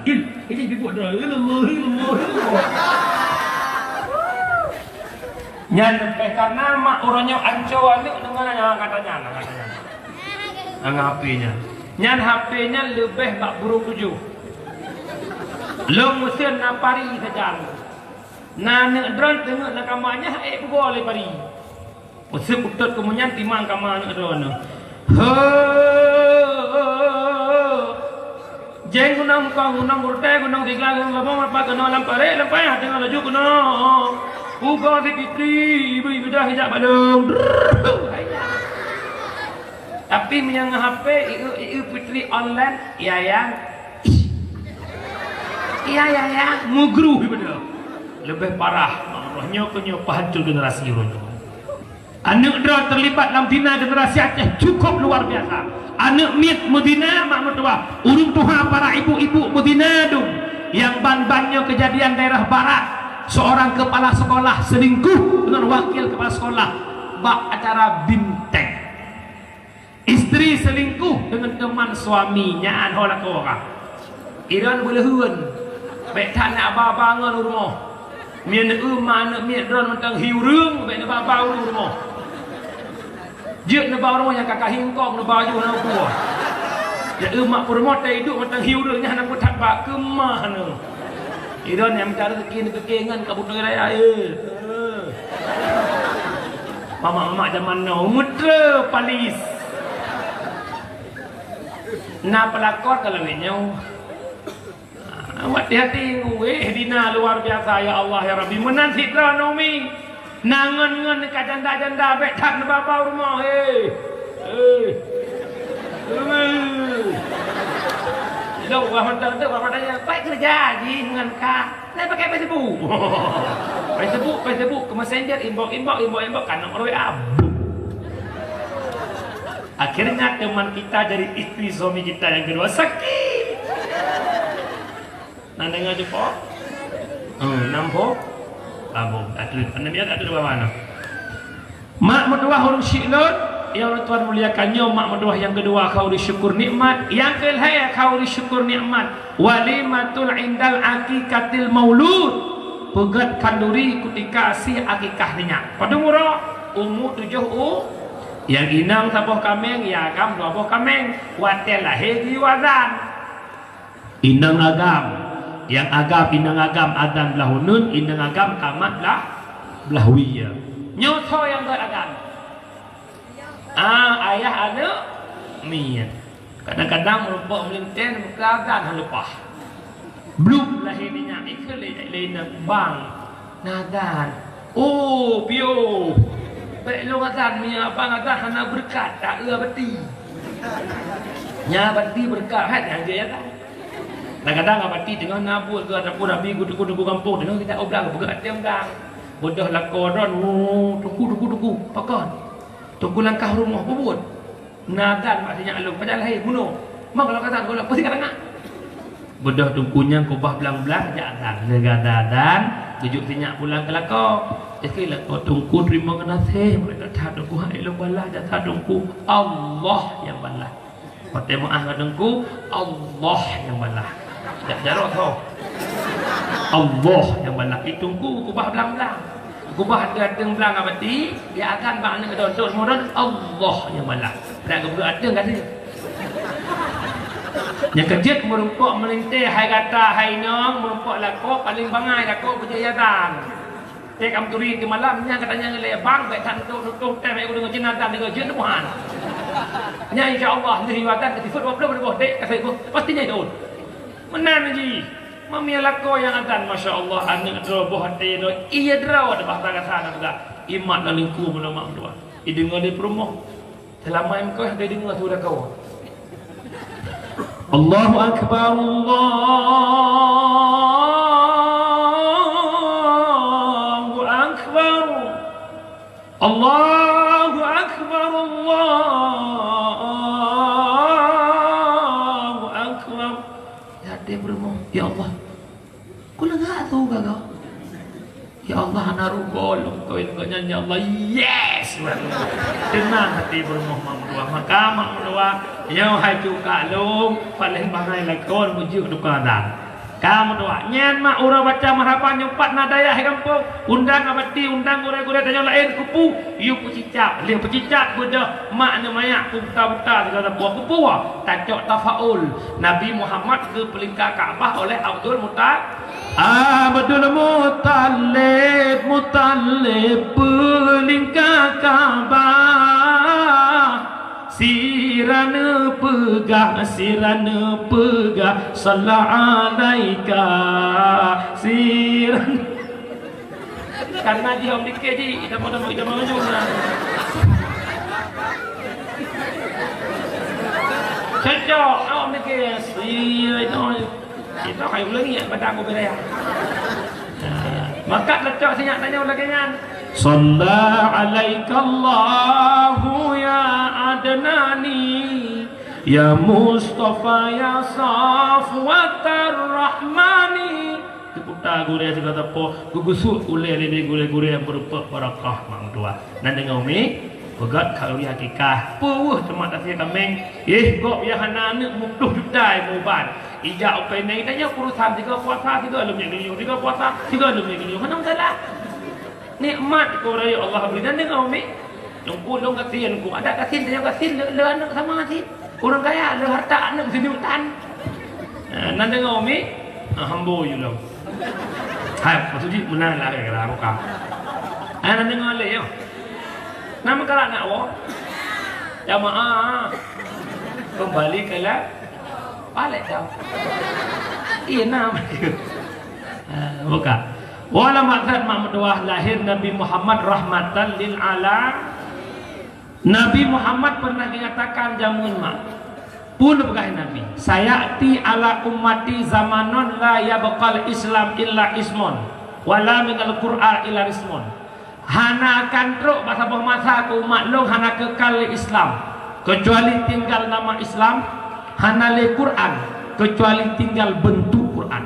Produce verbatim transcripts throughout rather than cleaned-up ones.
Ih, ini ibu dah. Ini lemah, ini lemah, ini lemah. Nyan leubeh karena mak uroe nyoe anco aneuk deungon nyang kata nyan, kata nyan. Ngon H P nyan. Nyan H P nyan leubeh bak burung tujoh. Lôn meusén na pari sajan. Na aneuk droe teungeut na kama nyan, ék peugoe lé pari. Peuseuet beutôt keumeunyan timang kama aneuk droeneuh. Ho! Jeng gunong kong gunong burtée gunong sigla gunong labong apa keunoe lam parek lam payah teungoh laju keunoe. Ugoe si Fitri ibu-ibu dah hijak balong. Tapi meunyoe ngon H P ieu ieu Fitri online, ya ya. Iya ya ya, mugru ibu dah. Lebih parah. Roh nyoe keu nyoe pahancur generasi roh nyoe. Aneuk droe terlibat lam zina generasi Aceh cukup luar biasa. Aneuk miet meuzina mak meutuwah, ureueng tuha para ibu-ibu meuzina dum. Nyang ban-ban nyoe kejadian daerah barat, seorang kepala sekolah selingkuh dengan wakil kepala sekolah bak acara binteng. Istri selingkuh dengan teman suami nyan ho lakoe ka. Iran beuleuheuen. Bék that na ba-ba ngon u rumoh. Mien eu ma aneuk miet droe mantong hi ureueng, bék neuba-ba ureueng u rumoh. Jeuet neuba u rumoh nyang ka kahingkong neuba ju na buah. Ya eu mak peurumoh tai duek mantong hi ureueng nyan na peutat bak keumah neu. Iran nyang mita rezeki neupiké ngon ka beutôi raya, eh. Mamak-mamak zaman now meutre palis. Na pelakor ka lawét nyoe. Ah, hati-hati, wéh, dina luar biasa, ya Allah, ya Rabbi. Meunan sidroe Naomi. Na ngon-ngon ka janda-janda, bék that neuba-ba u rumoh, hé. Hé. Hé. Lôn wah mantong tu, wah mantong nyan, "Baik kerja jih ngon ka." Nah, pakai Facebook. Facebook, Facebook, ke Messenger, inbox, inbox, inbox, inbox, kan nomor W A. Akhirnya teman kita jadi istri suami kita yang kedua sakit. Nah, dengar je, Pak. Hmm, nampak? Abang, tak ada. Mana dia tak ada mana? Mak meutuwah ureueng syiek lôn, nyang lôn tuan muliakan nyoe, mak meutuwah nyang keudua khauri syukur nikmat, nyang keulhèe khauri syukur nikmat, walimatul indal aqiqatil maulud, peugöt khanduri kutika sie akikah nyak. Padum uroe? Umu tujoh u-, nyang inong saboh kaméng, nyang agam dua boh kaméng, watèe lahé geuyue azan. Inong agam. Nyang agam, inong agam azan blah uneuen, inong agam kamat blah, blah wie. Nyoe soe nyang göt azan? Ah, ayah aneuk miet. Kadang-kadang meurumpok meulintèe, meuka azan han leupah. Blub lahé nyak, ikheun lé, lé inong, "Bang, na azan." "Oh, piôh. Bèk lôn azan, meunyoe abang azan hana beureukat, taeu abati." Nyan abati beureukat, hai nyan jih azan. Kadang-kadang abati teungoh na buet keu ataupun abi geuteupeu-teupeu gampông, teungoh geutak u blang, geupeugah ateueh blang. Beudôh lakoe droen, "Oh, Teungku, Teungku, Teungku, pakon?" "Teungku langkah rumoh, peue buet?" "Na azan mak sinyak lôn, pajan lahé, bunoe. Mang kalau ka azan, gohlom pasti ka tangah." Beudôh Teungku nyan keubah blang-blang jak azan. Lheueh gata azan, geujok sinyak pulang keu lakoe. Ikheun lakoe, "Teungku, teurimong geunaséh, meunyoe that Teungku han lôn balah jasa Teungku, Allah nyang balah." Watèe meu'ah ngon Teungku, Allah nyang balah. Jak jaroe tho. Allah nyang balah. Ih, Teungku keubah blang-blang. Keubah ateueh-ateueh blang abati, di azan bak aneuk keudroe, "Teungku, Allah nyang balah." Dak geupeugah ateueh ka lheueh. Nyang keujeuet meurumpok meulintèe, hai gata, hai inong, meurumpok lakoe, paleng bangai lakoe beujeuet azan. Teuka meuturi di malam, nyan ka tanyong lé, "Bang, bèk that nutoh-nutoh teuh, bèk ureueng jeuet azan deungoe jeuet neubuhan." Nyan insya Allah, lheueh azan ka sifeuet dua ploh, dua ploh dek, ka sifeuet, pasti nyan jeuet. Meunan jih. Meunyoe lakoe nyang azan, masya Allah, aneuk droe boh até droe, ie droe, bahasa kasa na peugah, imat lam lingku meunyoe mak meutuah. Ideungoe lé peurumoh. Seulama M K H ka ideungoe su lakoe. Allahu Akbar, Allahu Akbar. Allahu Akbar, Allahu Akbar. Ya, dia bermoh, "Ya Allah, ku lagak tu gaga. Ya Allah, hana rugoe lôn kawin ngon nyan, ya Allah." Yes! Teunang hati bermoh mak meutuah. Maka mak meutuah, nyoe hai cuka lôn, paléng bangai lakoe, meujeuet tukang dan. Ka meutuah. Nyan mak uroe baca marhaban nyoe pat na dayah gampông. Undang abati, undang gurée-gurée tanyoe laén kupu. Yue peucicap. Lheueh peucicap beudôh mak neumayak buta-buta sigoe sapoh kupu. Tacok tafaul. Nabi Muhammad geupeulingka Ka'bah oleh Abdul Muta-, Abdul Muttalib, Muttalib peulingka Ka'bah. Sira neupeugah, sira neupeugah, shalla alaika. Sira. Karena di hom dikit ji, kita mau dapat kita mau ujung lah. Cocok, hom dikit. Sira itu. Itu kayu lagi ya, batang kopi raya. Nah, maka lecok sinyak tanya lagi nyan. Shalla alaikallahu ya Adnani, ya Mustafa, ya Safwatar Rahmani. Diputa gurée sigoe sapoh, geugusut ulée lé gurée-gurée nyang beureumpok barakah mak meutuah. Nan deungoe umi, peugét khaluri hakikah. Peue weueh teuma tasie kaméng. Eh, gob nyang hana aneuk muploh juta ilmu ban. Ijak ukai nai tanya urusan tiga puasa, tiga lom nyang geuyue, tiga puasa, tiga lom nyang geuyue. Hana masalah. Nikmat ko raya Allah bri dan deungoe umi. Nyang ku lôn gasien ku, ada gasien, tanya gasien le, le aneuk sama gasien. Ureueng kaya le harta aneuk sineuk tan. Eh, nan deungoe umi, ah, hambo yue lom. Hai, maksud jih meunan lah kira-kira bukan. Ah, nan deungoe lé yo. Nama kalak nak wo? Jamaah. Kembali ke la-, balik kau. Iya, nama dia. Ah, buka. Wala maksud mak meutuah lahir Nabi Muhammad rahmatan lil ala-, Nabi Muhammad pernah dinyatakan jameun mak. Peue neupeugah Nabi, "Sayati ala ummati zamanun la yabqal Islam illa ismun, wala minal Qur'an illa ismun." Hana akan trok bak saboh masa keu umat lôn hana keukal lé Islam, keucuali tinggal nama Islam, hana lé Quran, keucuali tinggal beuntuk Quran.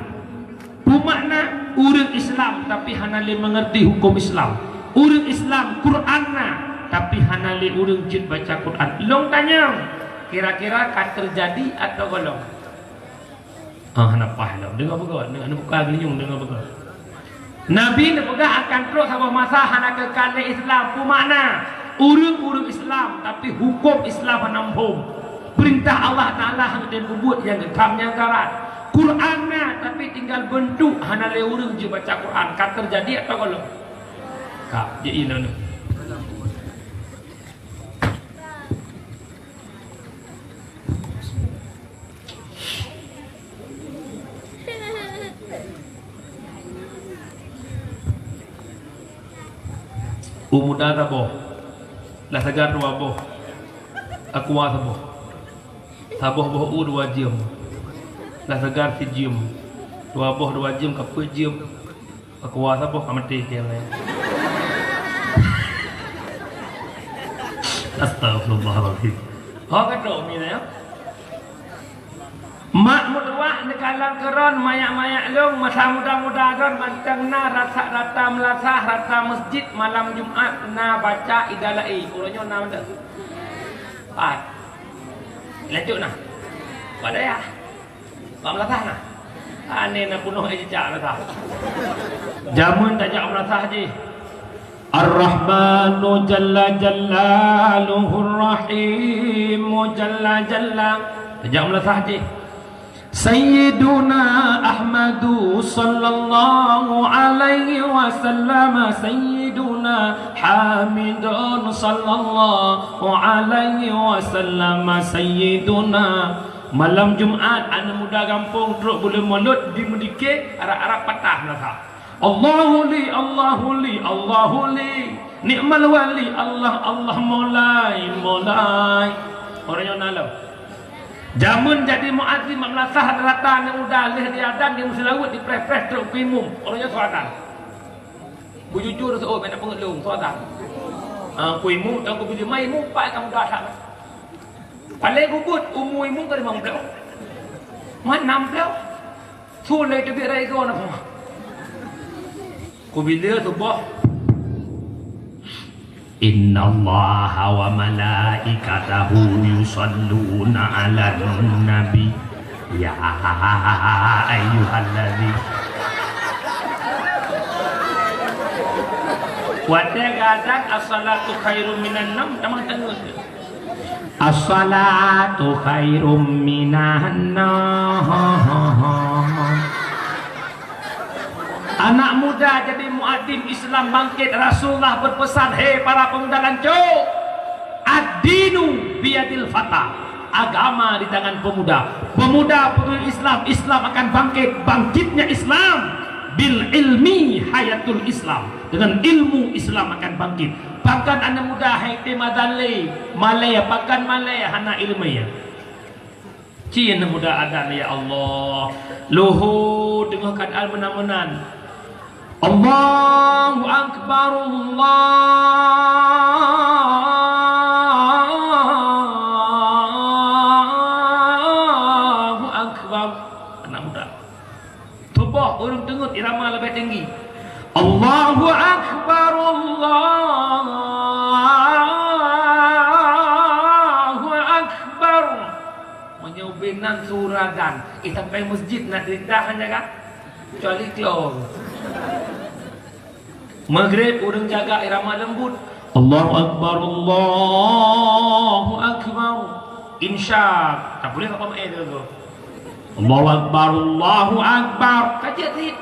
Peue makna ureueng Islam tapi hana lé meungerti huköm Islam, ureueng Islam Quran na tapi hana lé ureueng jeuet baca Quran. Lôn tanyong, kira-kira ka teujadi atawa gohlom? Ah, hana paih lom. Deungoe beugöt, deungoe, neubuka geulinyueng, deungoe beugöt. Nabi neupeugah akan trok saboh masa hana keukal lé Islam. Peue makna? Ureueng-ureueng Islam, tapi huköm Islam hana muphom. Peurintah Allah Taala hana dipeubuet nyang geutam nyang karat. Quran na, tapi tinggal beuntuk hana lé ureueng jibaca Quran. Ka teujadi atawa gohlom? Ka, jeuet inan. U muda saboh, lah sagar dua boh, aqua saboh, saboh boh u dua jeuem, lah sagar sijeuem, dua boh dua jeuem ka peuet jeuem. Aku rasa boh ka maté keu laén. Astagfirullahaladzim. Ho ka trok mi na ya. Mak meutuah neukalon keu droen, manyak-manyak lôn, masa muda-muda droen mantong na rasa rata meulasah, rata masjid malam Jumat na baca idala'i. Uroe nyoe na mantong. Pat. Lanjut nah. Pada ya. Bak meulasah na. Aneh na peunoh eh cicak meulasah. Jameun tajak meulasah jih. Ar-Rahmanu jalla jalaluhur Rahimu jalla jalla. Tajak meulasah jih. Sayyiduna Ahmadu sallallahu alaihi wasallam, Sayyiduna Hamidun sallallahu alaihi wasallam, Sayyiduna Malam Jumat, aneuk muda gampông trok buleuen Molot di Meudike, arab-arab patah meulasah. Allahu li, Allahu li, Allahu li, ni'mal wali, Allah, Allah, Maulai, Maulai. Uroe nyoe na lom. Jameun jadi muazzin mak meulasah rata aneuk muda lheueh diazan di meuseulaweuet dipreh-preh trok keu imum. Uroe nyoe soe azan. Beujujur seuôt, bèk na peungeut lôn, soe azan. Ah, keu imum, dan keu bileumai imum, pat ka muda that. Paléng ubit umu imum ka limong ploh. Mat nam ploh. Su lé teubiet raya goe na peue. Keu bileue suboh. Innallaha wa malaikatahu yusalluna 'alan nabi. Ya ayyuhallazina. Watèe geuazan, "As-salatu khairum minan naum," tamah teungeut. "As-salatu khairum minan naum." Anak muda jadi muadzin, Islam bangkit. Rasulullah berpesan, "Hei para pemuda lancôk, ad-dinu biyadil fata." Agama di tangan pemuda. Pemuda peutôi Islam, Islam akan bangkit. Bangkitnya Islam, bil ilmi hayatul Islam. Dengan ilmu Islam akan bangkit. Pakon aneuk muda hai tém azan lé, malèe, pakon malèe, hana ileumèe. Ci aneuk muda azan, ya Allah. Luhô teungoh ka azan meunan-meunan. Allahu Akbar, Allahu Akbar. Aneuk muda. Tuboh ureueng teungeut irama leubeh tinggi. Allahu Akbar, Allahu Akbar. Meunyoe ubé nan su ureueng azan, eh, sampai meuseujid na cerita hana ka? Kecuali klong. Maghrib ureueng jaga irama leumbut. Allahu Akbar, Allahu Akbar. Insya, tak boleh apa main tu. Allahu Akbar, Allahu Akbar. Ka jeuet cit.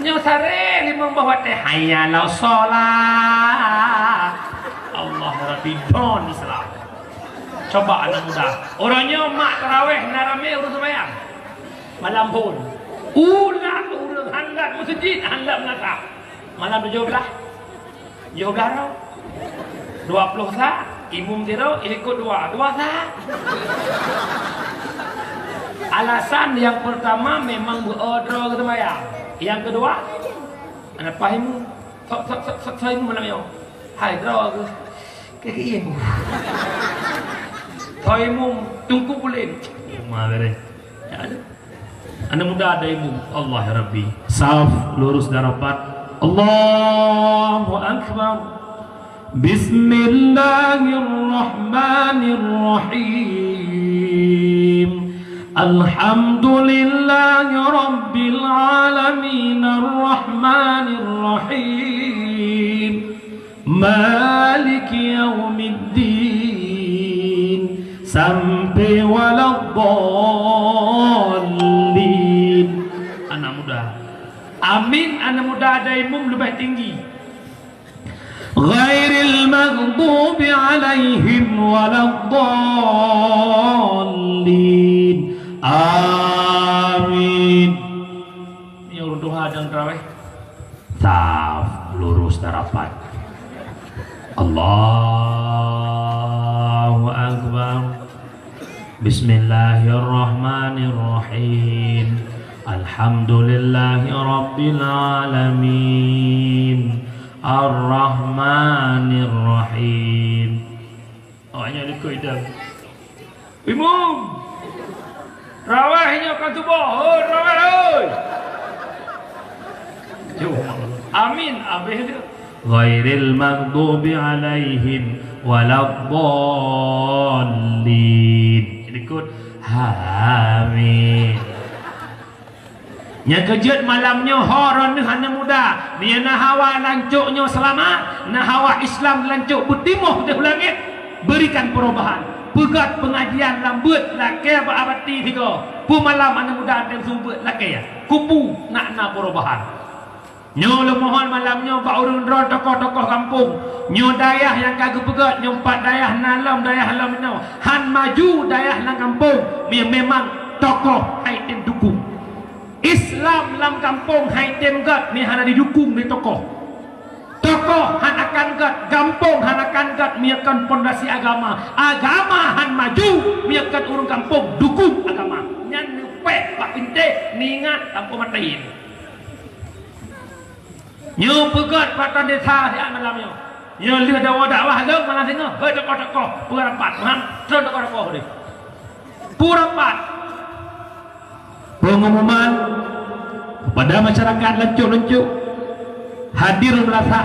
Nyoe saré limong boh watèe, "Hayya 'alas shalah." Allah Rabbi, don Islam. Coba aneuk muda. Uroe nyoe mak taraweh na ramé ureueng seumayang. Malam phôn. Ulah ureueng han lat meuseujid, han lat meunasah. Malam tujoh blaih. Tujoh blaih droe. Dua ploh sa, imum sidroe, ilikot dua. Dua sa. Alasan nyang peurtama memang beu-o droe geuseumayang. Nyang keudua, hana paih imum. Sok, sok, sok, sok, sok imum malam nyoe. Hai droe geuh. Keu imum. Sok imum, teungku buleuen. Imum beureh. Ya, ada. Aneuk muda ada imum. Allah ya Rabbi. Saf lurus dan rapat. Allahu Akbar. Bismillahirrahmanirrahim. Alhamdulillahi Rabbil Alamin. Arrahmanirrahim. Maliki yaumiddin. Sampai waladdallin. Aneuk muda. Amin, aneuk muda ada imum leubeh tinggi. Ghairil maghdubi alaihim waladdallin. Amin. Nyoe ureueng tuha nyang taraweh. Saf lurus dan rapat. Allahu Akbar. Bismillahirrahmanirrahim. Alhamdulillahi Rabbil Alamin. Ar-Rahmanir Rahim. Awaknyan likot idang. Imum! Raweh nyoe ka tuboh, hoi raweh, hoi! Amin, abéh lé. Ghairil maghdubi alaihim waladdallin. Likot, amin. Nyang keujeuet malam nyoe ho droeneuh aneuk muda, meunyoe na hawa lancok nyoe seulamat, na hawa Islam lancok beutimoh deh u langét, beurikan perubahan. Peugöt peungajian lam beuet lakée bak abati sigoe. Peue malam aneuk muda tem seumeubeuet lakée, kubu nak na perubahan. Nyoe lôn mohon malam nyoe bak ureueng droe tokoh-tokoh gampông. Nyoe dayah nyang ka geupeugöt, nyoe pat dayah na lom, dayah lom inoe. Han maju dayah lam gampông, meunyoe memang tokoh hai tem dukung. Islam lam gampông hai tem göt meunyoe hana didukung lé tokoh. Tokoh han akan göt, gampông han akan göt meunyoe kon pondasi agama. Agama han maju meunyoe kon ureueng gampông dukung agama. Nyan neupéh bak pinté, neuingat sampoe maté. Nyoe peugöt patron desa siat malam nyoe. Nyoe lheueh dawa dakwah lom malam singoh, hei tokoh-tokoh, peue rapat, paham? Tron tokoh-tokoh deh. Peue rapat. Pengumuman kepada masyarakat lancok-lancok hadir meurasa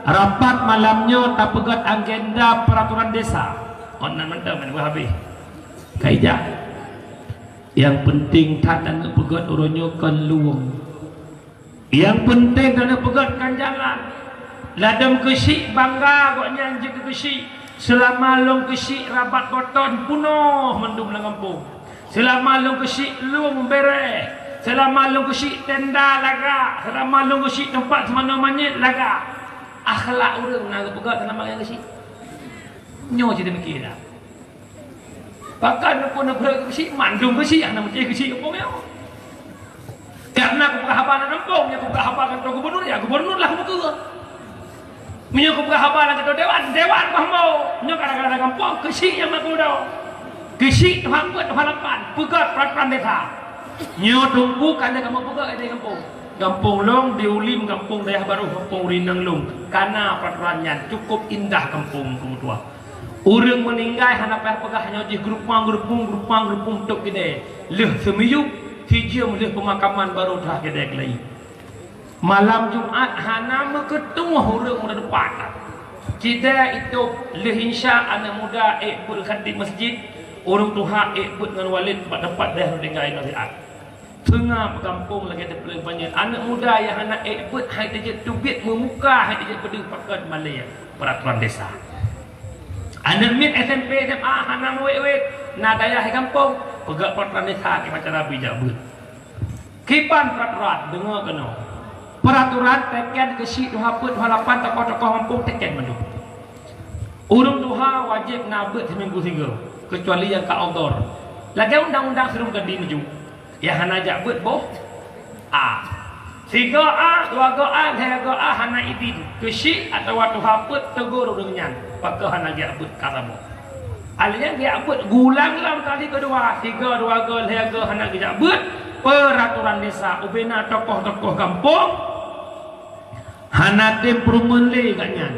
rapat malam nyoe tapeugöt agenda peraturan desa. Kon nan mantong, mantong habéh. Kaijah. Nyang peunteng that aneuk peugét uroe nyoe kon lueng. Nyang peunteng aneuk peugét kon jalan. Ladôm keuchik bangga gobnyan jeuet keu keuchik. Seulama lôn keuchik rabat boton peunoh mandum lam gampông. Seulama lôn keuchik lueng bèrèh. Seulama lôn keuchik tenda lagak. Seulama lôn keuchik teumpat seumanoe manyét lagak. Akhlak ureueng na geupeugah seulama nyang keuchik. Nyoe cit miké dah. Pakon neupeu-neupeu keuchik, mandum keuchik, hana meusti keuchik gampông nyoe. Karena kupeugah haba lam gampông, nyoe kupeugah haba kantô gubernur, ya gubernur lah kupeugah. Meunyoe kupeugah haba lam kantô dewan, dewan bah mo. Nyoe kadang-kadang gampông, keuchik nyang mak keudroe. Keuchik tuha peuet, tuha lapan, peugah peraturan desa. Nyoe teungku ka lheueh kamoe peugah di gampông. Gampông lôn di Ulim, gampông dayah barôh, gampông Rineng lôn. Kana peraturan nyan, cukup indah gampông, Teungku Tuha. Ureueng meuninggai hana payah peugah, nyoe jih geurupang-geurupung, geurupang-geurupung tôb keudè. Lheueh seumiyueb, sijeuem lheueh peumakaman barô that keudè keulayi. Malam Jumat hana meukeuteumoh ureueng meudadepan. Sideh itôb lheueh insya aneuk muda ék beuet khatib masjid, ureueng tuha ék beuet ngon walét bak teumpat dayah meuninggai nasihat. Seungab gampông lagèe teupeuleueng panyöt. Aneuk muda nyang hana ék beuet hai teujeuet teubiet meumuka, hai teujeuet peudeuh pakon malèe peraturan desa. Aneuk miet S M P, S M A hana meuwét-wét, na dayah di gampông, peugah peraturan desa kiban cara bijak beuet. Kiban peraturan, deungö keunoe. Peraturan teken keuchik tuha peuet, tuha lapan, tokoh-tokoh gampông teken mandum. Ureueng tuha wajéb na beuet siminggu sigoe, keucuali nyang ka odor. Lagèe undang-undang Sireuem Kandi meunyo. Nyang hana jak beuet boh A. Sigoe A, dua goe A, lhèe goe A hana idin. Keuchik atawa tuha peuet teugor ureueng nyan, pakon hana jak beuet ka saboh. Alèh nyan jak beuet geulang lom kali keudua, sigoe, dua goe, lhèe goe hana geujak beuet. Peraturan desa ubena tokoh-tokoh gampông. Hana tem peurumeuen lé gobnyan.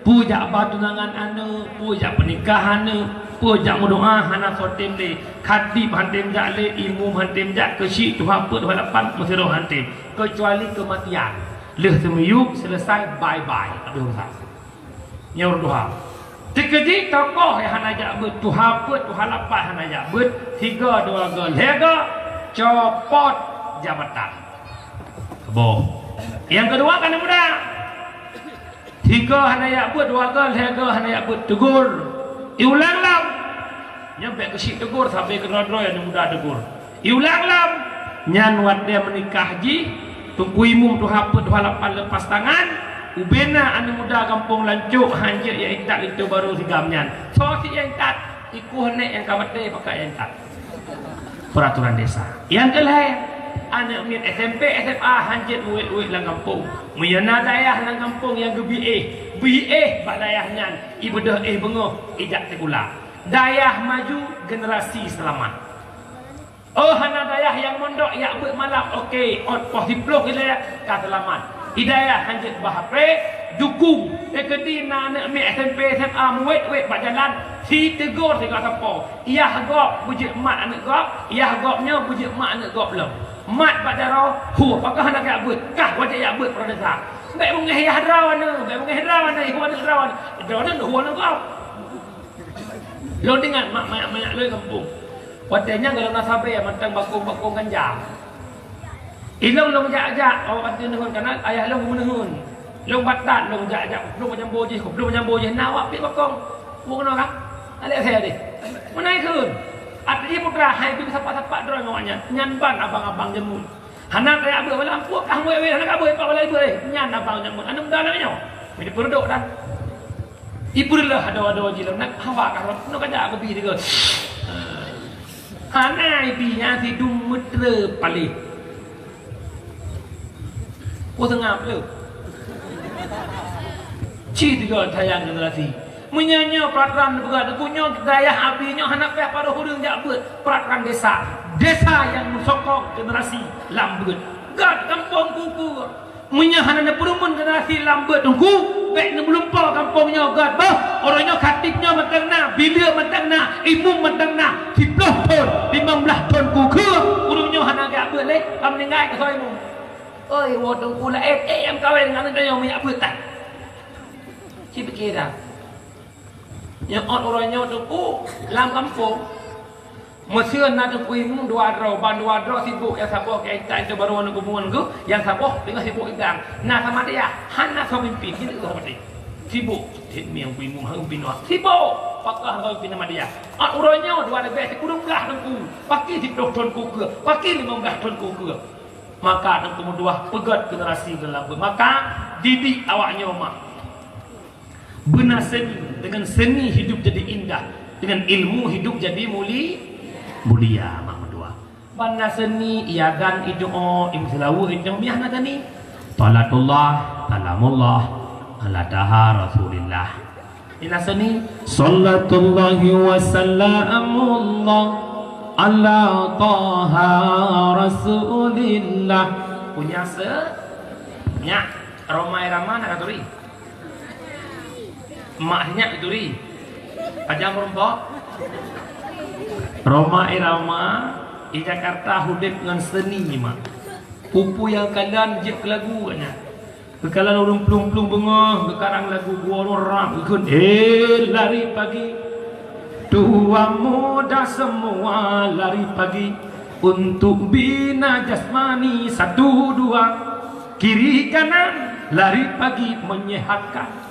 Peue jak ba tunangan aneuk, peue jak peunikah aneuk, peue jak meudoa hana soe tem lé. Khatib han tem jak lé, imum han tem jak, keuchik tuha peuet tuha lapan meusidroe han tem. Keucuali keumatian. Lheueh seumiyueb seuleusai bye-bye. Habéh urusan. Nyoe ureueng tuha. Teukeudi tokoh nyang hana jak beuet, tuha peuet, tuha lapan hana jak beuet, sigoe, dua goe, lhèe goe, copot jabatan. Boh. Nyang keudua ka aneuk muda. Sigoe hana jak beuet, dua goe, lhèe goe hana jak beuet, teugor. Iulang lom. Nyan bèk keuchik teugor, sabe keudroe-droe aneuk muda teugor. Iulang lom. Nyan watèe meunikah jih, teungku imum tuha peuet tuha lapan lepas tangan, ubena aneuk muda gampông lancok hanjeuet nyang intat linto barô sigam nyan. Soe cit nyang intat? Ikoh nèk nyang ka maté pakat nyang intat. Peraturan desa. Nyang keulhèe, aneuk miet S M P, S M A hanjeuet meuwét-wét lam gampông. Meunyoe na dayah lam gampông nyang geubi éh, bi éh bak dayah nyan, ibeudôh éh beungoh, ijak sikula. Dayah maju, generasi seulamat. Oh, hana dayah nyang mondok jak beuet malam, oke, ôt poh siplôh ilèe ka seulamat. Di dayah hanjeuet bah H P, dukung. Teukeudi na aneuk miet S M P, S M A meuwét-wét bak jalan, siteugor sigoe sapo. Yah gob beujeuet mat aneuk gob, yah gob nyoe beujeuet mat aneuk gob lom. Mat bak jaroe, hu, pakon hana jak beuet, kah wajéb jak beuet peurintah. Bèk beungèh yah droeneuh, bèk beungèh droeneuh, hu aneuk droeneuh. Droeneuh hu aneuk gob. Lôn ingat mak manyak-manyak lôn gampông. Watèe nyan gohlom na sabe mantong bakong-bakong ganja. Ilôn lôn jak-jak, awak ka teuneuk kana ayah lôn meuneuheun. Lôn batat lôn jak-jak, lôn meujambo jih, lôn meujambo jih na awak piet bakong. Mu keunoe ka? Alek saya deh. Meunai kheun. Atra jih putra hai bi sapa-sapa droe ngon awak nyan. Nyan ban abang-abang jameun. Hana tajak beuet, wala ampôn kah muwét-wét, hana ka beuet, pat wala ibeuet, eh. Nyan abang nyang meunan muda lagèe nyoe. Meudipeureudoh dan ipeureuloh adoe-adoe jih lom, nak hawa kah lom, nyoe ka jak geubi tiga. Hana ibi nyan sidum meutre paléh. Ku seungab le. Ci tiga sayang generasi. Meunyoe nyoe peraturan neupeugah, teungku nyoe dayah abi nyoe hana payah padub ureueng jak beuet peraturan desa. Desa nyang meusokong generasi lam beuet. Gèt gampông kuku. Meunyoe hana neupeurumeun generasi lam beuet teungku, bèk neumeulumpoe gampông nyoe gèt boh. Uroe nyoe khatib nyoe mantong na, bileue mantong na, imum mantong na, siplôh thôn, limong blaih thôn kuku. Ureueng nyoe hana jak beuet lé, ka meuninggai keu soe imum. Oi, woe teungku laén, eh, nyang kawén ngon tanyoe minyak beuet tan. Ci pikiran. Nyoe ôt uroe nyoe teungku lam gampông. Meuseu na teungku imum dua droe, ban dua droe sibok, nyang saboh keu intat, nyang barô aneuk bumoe geuh, nyang saboh teungoh sibok idang. Na samadiyah, hana soe mimpin, keuneuk samadiyah. Sibok, cit mieng teungku imum, hana mimpin dua. Sibok, pakon hana mimpin samadiyah. Ôk uroe nyoe dua leubeh sikureueng blah teungku, pakri siplôh thon ku keue, pakri limong blah thon ku keue. Maka teungku meutuah peugöt generasi nyang lambeuet. Maka didik awak nyoe mak. Beuna seni, dengan seni hidup jadi indah, dengan ilmu hidup jadi muli-, mulia, mak meutuah. Ban na seni, iya dan idoe, imeuseulaweuh, idoe miah na seni. Salatullah, salamullah, ala taha Rasulillah. Ina seni. Salatullahi wa salamullah ala taha Rasulillah. Punya se-, nyak, Rhoma Irama na katuri. Mak nyak katuri. Pajang meureumpok. Rhoma Irama, di Jakarta udép ngon seni, mak. Peue-peue nyang kalon jeuet keu lagu, katanya. Geukalon ureueng plueng-plueng beungoh, geukarang lagu geuwoe nyoe rab geukheun, "Eh, lari pagi. Tua muda semua lari pagi. Untuk bina jasmani satu dua. Kiri kanan lari pagi menyehatkan."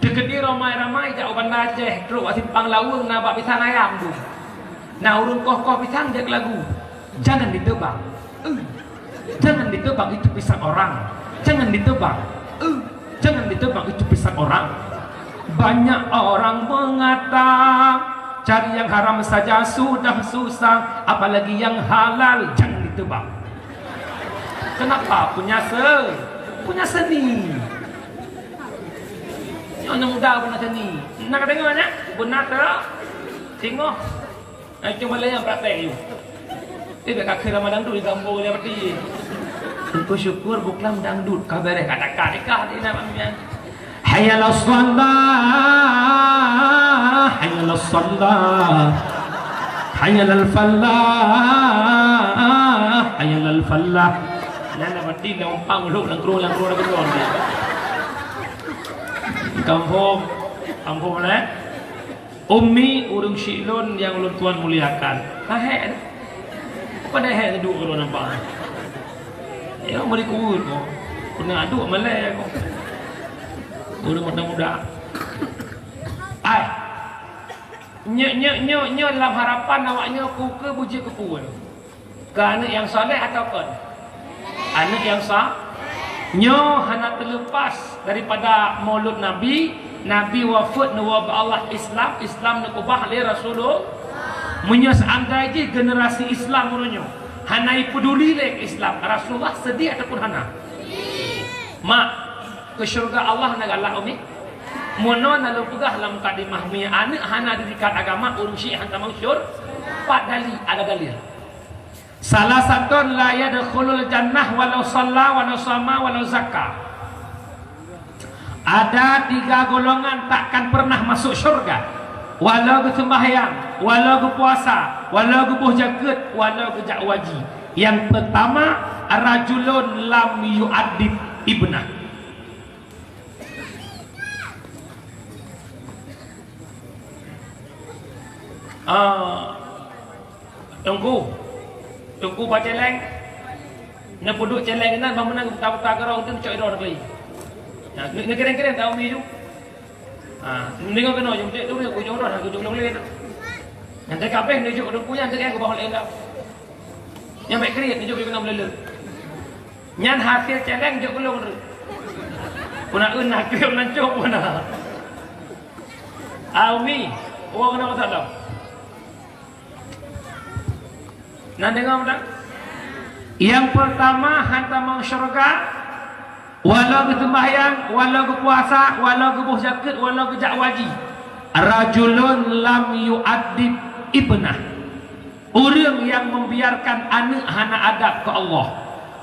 Teukeudi ramai-ramai jak u Banda Aceh, trok bak simpang Laweueng na bak pisang ayam tu. Na ureueng koh-koh pisang jak lagu, "Jangan ditebang. Eh, jangan ditebang itu pisang orang. Jangan ditebang. Eh, jangan ditebang itu pisang orang. Banyak orang mengata, cari yang haram saja sudah susah, apalagi yang halal jangan ditebang." Kenapa? Punya se-, punya seni. Nyoe aneuk muda beuna seni. Na ka deungoe nyan? Beuna teuh. Singoh. Ai cuma lé nyang praktek yue. Eh, bèk ka kheun rama dangdut di gampông dia peti. Syukur-syukur buklam dangdut ka beres, ka takah nikah di na mamian. Hayya 'alas shalah, hayya 'alas shalah, hayya 'alal falah, hayya 'alal falah. Nyan na peti lam umpang lhok lam krueng, lam krueng lam krueng. Kampung, kampung mana? Ummi ureueng syiek lôn nyang ulôn tuan muliakan. Ka hék dah. Apa dah hék duek ureueng nampak? Ya, meuri kuweuet ko. Pernah duek malèe ko. Ureueng muda-muda. Ai. Nyoe, nyoe, nyoe, nyoe lam harapan awak nyoe ku keu beujeuet keu peue? Keu aneuk nyang saleh atawa kon? Aneuk nyang sa-, nyoe hana teuleupas daripada Maulud Nabi, Nabi wafeuet neuwoe bak Allah Islam, Islam neukeubah lé Rasulullah. Meunyoe seandai jih generasi Islam uroe nyoe hana ipeuduli lé Islam, Rasulullah seudeh ataupun hana? Mak, keu syeuruga Allah na galak umi? Meunoe na lôn peugah lam mukadimah, meunyoe aneuk hana didikan agama, ureueng syiek hana tamong syur-, pat dali, ada dalil. Salasatun la yadkhulul jannah walau shalla walau shama walau zakka. Ada tiga golongan takkan pernah masuk syurga, walau geuseumbahyang, walau geupuasa, walau geuboh jakeuet, walau geujak haji. Nyang peurtama, rajulun lam yu'addib ibnah. Ah, Teungku, Teungku ba céléng, neupeuduek céléng inan, ban meunan geuputa-puta keudroe, geutem cok droe neukeuyi. Nah, neu-, neukirém-kirém tahu mi ju. Ha, deungoe keunoe, jeuet tu, kujok droe, kujok lôn lé. Nyang teuka pih neujok Teungku nyan, teuka keu bahot lé dah. Nyang bèk kriet, neujok keunoe meuleuleuk. Nyan hasil céléng jok keu lôn tu. Puna eun na kriet nan cok puna. Ah, Umi, uang kena masalah. Nah, dengar tak? Yang pertama, hantam masuk syurga, walau geuseumbahyang, walau geupuasa, walau geuboh jakeuet, walau geujak haji. Rajulun lam yu'addib ibnah. Ureueng nyang membiarkan aneuk hana adab keu Allah.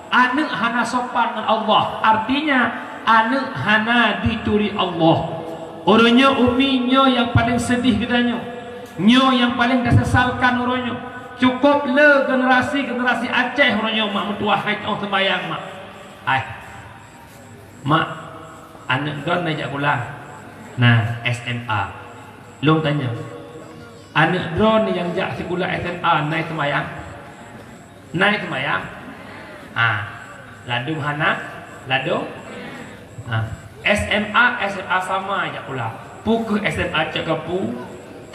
Aneuk hana sopan ngon Allah, artinya aneuk hana dituri Allah. Uroe nyoe Umi nyoe nyang paleng seudeh geutanyoe. Nyoe nyang paleng tasesalkan uroe nyoe. Cukôp le generasi-generasi Aceh uroe nyoe mak meutuah hai teuh seumayang mak. Hai. Mak, aneuk droen na jak sikula? Na, S M A. Lôn tanyong. Aneuk droeneuh nyang jak sikula S M A na seumayang? Na seumayang? Ha. Ladôm hana? Ladôm? Ha. S M A, S M A sama jak sikula. Peu kheueh S M A cok keupeue?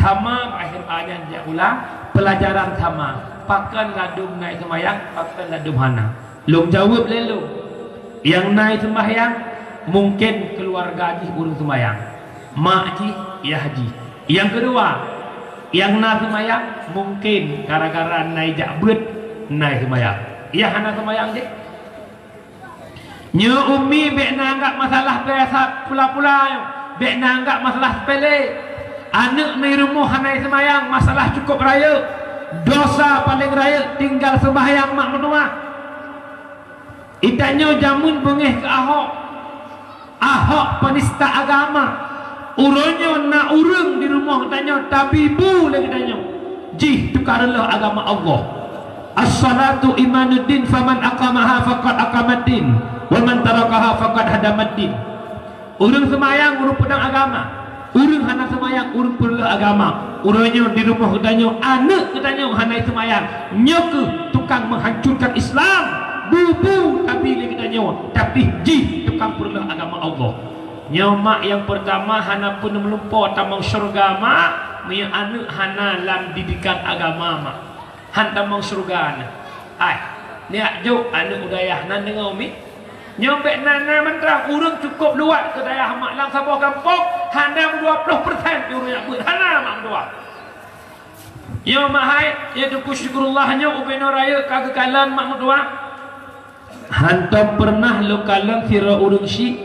Sama bak S M A nyan jak sikula, pelajaran sama. Pakon ladôm na seumayang, pakon ladôm hana. Lôn jaweueb lé lôn. Nyang na seumayang, mungken keuluwarga jih ureuëng seumayang. Mak jih, yah jih. Nyang keudua, nyang na seumayang, mungken gara-gara na jak beuet na seumayang. Nyang hana seumayang jih. Nyoe umi bék na anggab masalah biasa pula-pula nyoe, bék na anggab masalah sepele. Aneuk na rumoh hana seumayang, masalah cukup rayeuk. Dosa paleng rayeuk tinggai seumayang mak meutuwah. Geutanyoe jameun beungéh keu Ahok. Ahok penista agama. Uroe nyoe na ureuëng di rumoh geutanyoe, tabibu lé geutanyoe. Jih tukang reuloh agama Allah. As-salatu imaduddin, faman aqamaha faqad aqamaddin, wa man tarakaha faqad hadamaddin. Ureuëng seumayang ureuëng peudong agama, ureuëng hana seumayang ureuëng peureuloh agama. Uroe nyoe di rumoh geutanyoe, aneuk geutanyoe hana seumayang, nyoe kheueh tukang meuhancurkan Islam. Bubu tapi lé geutanyoe, tapi jih tukang peureuloh agama Allah. Nyoe mak nyang peurtama hana peuneumeup tamong syeuruga mak, meunyoe aneuk hana lam didikan agama mak. Han tamong syeuruga na. Hai, neujak jok aneuk u dayah nan deungoe mi. Nyoe bék na, na mantong ureuëng cukup luwat keu dayah mak lam saboh gampông, hana dua ploh persen ureuëng jak beuet, hana mak meutuwah. Nyoe mak hai, ya Teungku Syukurullah nyoe ubé noe rayeuk ka geukalon mak meutuwah. Hantom peureunah lôn kalon sidroe ureuëng syiek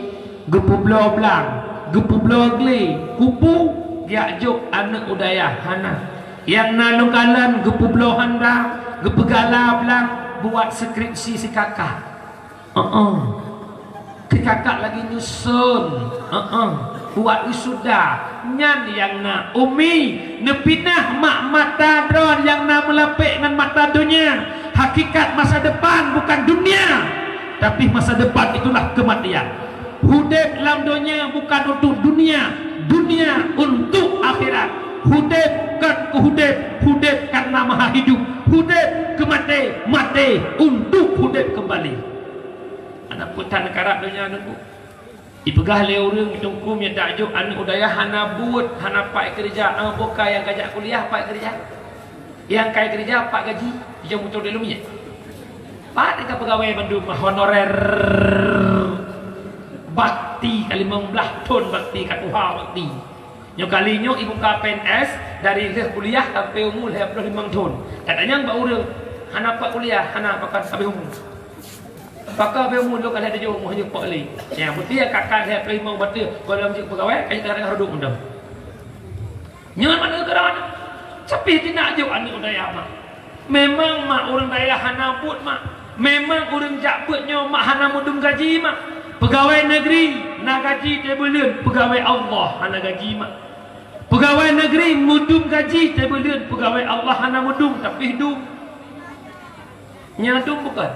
geupeubloe blang, geupeubloe glé, kubu, geujak jok aneuk u dayah, hana. Nyang na lôn kalon geupeubloe honda, geupeugala blang, buat skripsi sikakak. Heeh. Sikakak lagi nyusun. Heeh. Buat wisuda. Nyan nyang na. Umi, neupinah mak mata droe nyang na meulapék ngon mata donya. Hakikat masa depan bukan dunia, tapi masa depan itulah kematian. Udeb lam donya bukan untuk dunia, dunia untuk akhirat. Udeb kon keu udeb, udeb karena Maha Hidup. Udeb keu maté, maté untuk udeb kembali. Aneuk putan karab donya nunggu. Ipeugah lé ureuëng, "Teungku, meunyoe tajok aneuk u dayah hana buet, hana pat keureuja, eh, boh ka nyang ka jak kuliah pat keureuja? Nyang ka keureuja pat gaji?" Ijong beutôi di lom nyan. Pat ka peugawée bandum honorer bakti ka limong blaih thon bakti ka tuha bakti. Nyoe kali nyoe ibuka P N S dari lheueh kuliah sampai umu lhée ploh limong thon. Katanyong bak ureuëng, hana pat kuliah, hana pakat habéh umu. Pakon beu mulok ka lhée tujoh umu hana pok lé. Ya, meusti ya kakak lhée ploh limong bateu, gohlom jeuet peugawée, ka jeuet tengah-tengah reudok mantong. Nyoe mana geura nyoe? Sapih tina jok aneuk dayah mak. Memang mak ureuëng dayah hana buet mak. Memang ureuëng jak beuet nyoe mak hana meudum gaji mak. Peugawée negeri na gaji teuh buleuen, peugawée Allah hana gaji mak. Peugawée negeri meudum gaji teuh buleuen, peugawée Allah hana meudum, tapi dum. Nyan dum bukan?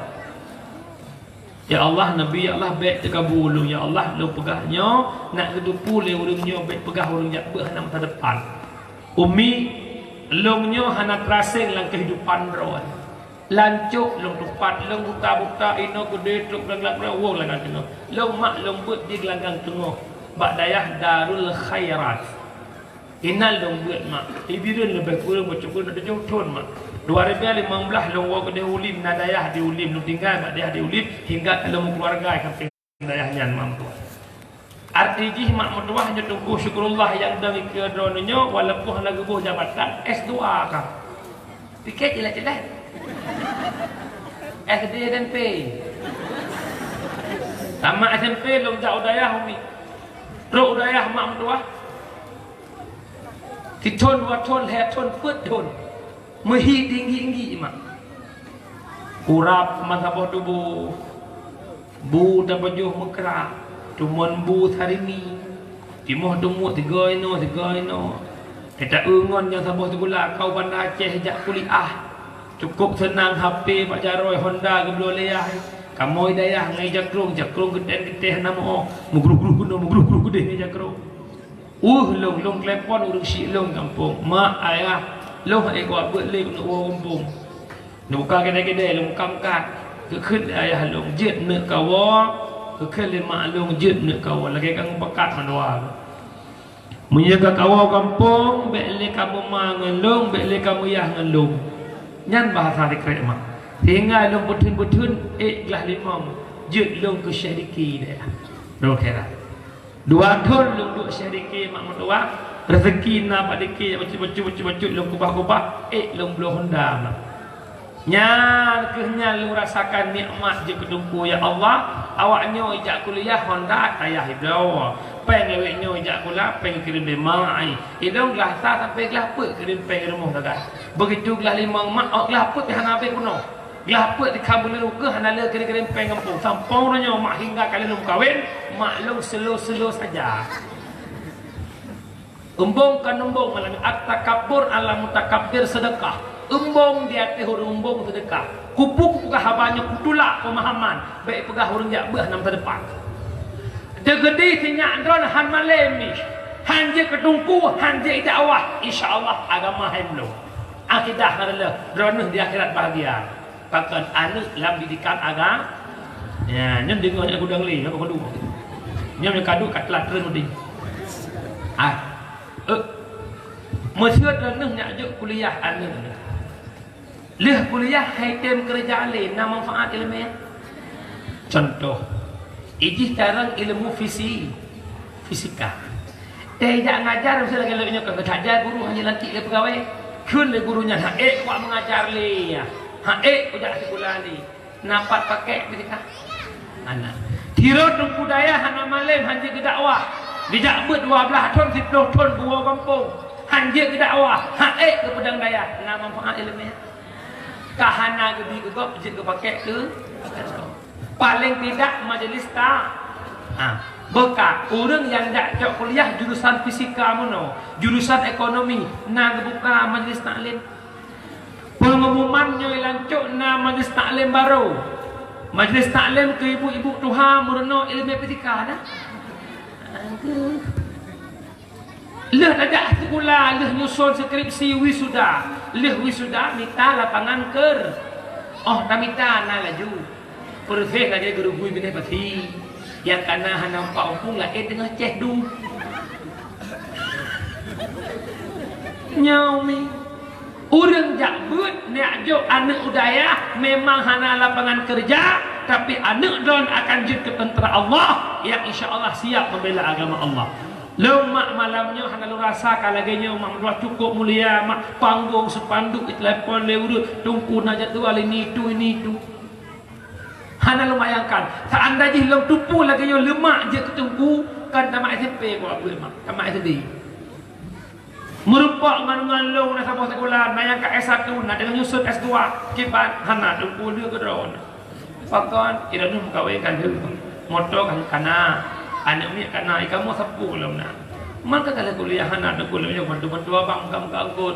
Ya Allah, Nabi, ya Allah, bék teukabu ulôn, ya Allah, lôn peugah nyoe, nak geuteupeue lé ureuëng nyoe, bék peugah ureuëng jak beuet hana masa depan. Umi, lôn nyoe hana teuraseng lam keuhidupan droe. Lancok lôn tupat, lôn buta-buta, inoe keudeh trok glang-glang, woe glang-glang teungoh. Lôn mak lôn beuet di glang-glang teungoh, bak dayah Darul Khairat. Inan lôn beuet mak, ibireuen leubeh kureueng bacut kureueng tujoh thon mak. Dua ribèe limong blaih lôn woe keudeh Ulim, na dayah di Ulim, lôn tinggai bak dayah di Ulim, hingga ka lôn meukeuluwarga sampoe dayah nyan mak meutuah. Arti jih mak meutuah nyoe Teungku Syukurullah nyang dong ikeue droeneuh nyoe, walaupun hana geuboh jabatan, S dua ka. Pike jelas-jelas. S D dan P. Tamat S M P lôn jak u dayah umi. Trok u dayah mak meutuah. Sithon, dua thon, lhèe thon, peuet thon. Meuhi tinggi-tinggi mak. Urap masa boh tuboh. Bu tapajoh meukrak, teumon bu sarimi, timoh teumuet sigoe inoe, sigoe inoe. Teuta eu ngon nyang saboh sikula kau Banda Aceh jak kuliah. Cukôp seunang H P bak jaroe, Honda geubloe lé yah. Kamoe dayah ngon jakrong, jakrong geutem-geutem hana meu-oh. Meugruh-gruh keunoe, meugruh-gruh keudeh ngon jakrong. Weueh lôn, lôn telepon ureuëng syiek lôn gampông, "Mak, ayah, lôn hana kuat beuet lé keuneuk woe gampông." Neubuka keudè-keudè lôn buka meukat. Geukheun lé ayah lôn, "Jeuet neuk kawoe." Geukheun lé mak lôn, "Jeuet neuk kawoe." Lagèe ka meupakat mandua. "Meunyoe ka kawoe gampông, bèk lé kameuma ngon lôn, bèk lé kameuyah ngon lôn." Nyan bahasa sikrek mak. Sehingga lôn peutheun-peutheun ék glah limong, jeuet lôn keu Syekh Diki deh. Lôn kira. Dua thon lôn duek Syekh Diki mak meutuwah, reuseuki na bak Diki bacut-bacut, bacut-bacut lôn keubah-keubah, ék lôn bloe honda mak. Nyan kheueh nyan lôn rasakan nikmat jeuet keu Teungku, ya Allah, awak nyoe ijak kuliah honda tayah ibloe, péng awak nyoe ijak kula péng kirém lé mak ai. Idong glah sa sampai glah peuet kirém péng rumoh sagai. Begitu glah limong mak, awak glah peuet hana habéh keunoe. Glah peuet di kamoe lôn keuh hana lé kirém-kirém péng gampông. Sampoe uroe nyoe mak hingga ka lheueh lôn meukawen, mak lôn slow-slow saja. Eumbong kon eumbong malam nyoe, at-takabbur 'alal mutakabbir sedekah. Eumbong di ateueh ureuëng eumbong sedekah. Kupu-kupu ka haba nyoe kutulak peumahaman, bèk peugah ureuëng jak beuet hana masa depan. Deugedi sinyak droen han malém ni, han jeuet keu teungku, han jeuet dakwah, insya Allah agama hai meulom. Akidah ngon Allah, droeneuh di akhirat bahagia. Pakon aneuëk lam didikan agama. Ya, nyoe deungoe nyoe gudang lé, nyoe kadu. Nyoe, nyoe kadu ka telat treun udeb. Ah. Eh. Meuseuet droeneuh nyak jok kuliah aneuëk. Lheueh kuliah hai tem keureuja lé, na manfaat ileumèe. Contoh, ijih carông ileumu fisi-, fisika. Teuh jak ngajar, miseu lagèe lôn nyoe ka geusaja guru hana lantik lé peugawée. Kheun lé guru nyan, "Han ék kuat meungajar lé, ya. Han ék kujak sikula lé." Na pat pakèk fisika? Hana. Sidroe teungku dayah hana malém han jeuet keu dakwah. Dijak beuet dua blaih thon, siplôh thon buwoe gampông. Han jeuet keu dakwah, han ék keu peudong dayah. Na manfaat ileumèe? Ka hana geubi keu gob, jeuet geupakèk keu Paléng tidak majelis ta-, ha, beuka ureuëng nyang jak cok kuliah jurusan fisika meunoe, jurusan ekonomi, na geubuka majelis taklim. Peungumuman nyoe lancok na majelis taklim barô. Majelis taklim keu ibu-ibu tuha meurunoe ileumèe fisika na. Aduh. Lheueh tajak sikula, lheueh nyusun skripsi wisuda, lheueh wisuda mita lapangan ker-, oh, tamita na laju. Proses lagèe geurugui binéh pasi, nyang kana hana meupat umpung laén teungoh céh dum. Nyoe mi. Ureuëng jak beuet neujok aneuëk u dayah memang hana lapangan keureuja, tapi aneuëk droen akan jeuet keu teuntra Allah nyang insya Allah siap meubela agama Allah. Lôn mak malam nyoe hana lôn rasa ka lagèe nyoe mak, meutuah cukôp mulia mak, panggong, spanduk, itelepon lé ureuëng, teungku na jadwal ini itu, ini itu. Hana lôn bayangkan, seandai jih lôn teupeu lagèe nyoe leumak jeuet keu teungku, kan tamat S M P keu abeuet mak, tamat S D. Meurumpok ngon, ngon lôn na saboh sikula, na nyang ka S satu, na teungoh nyusun S dua, kiban hana teungku lheueh keudroe. Pakon, droeneuh meukawen ka lheueh. Moto ka kana, aneuëk miet kana, i kamoe sapeue lom na. Man ka lheueh kuliah hana teungku lom nyoe bantu-bantu abang ka meuangkot.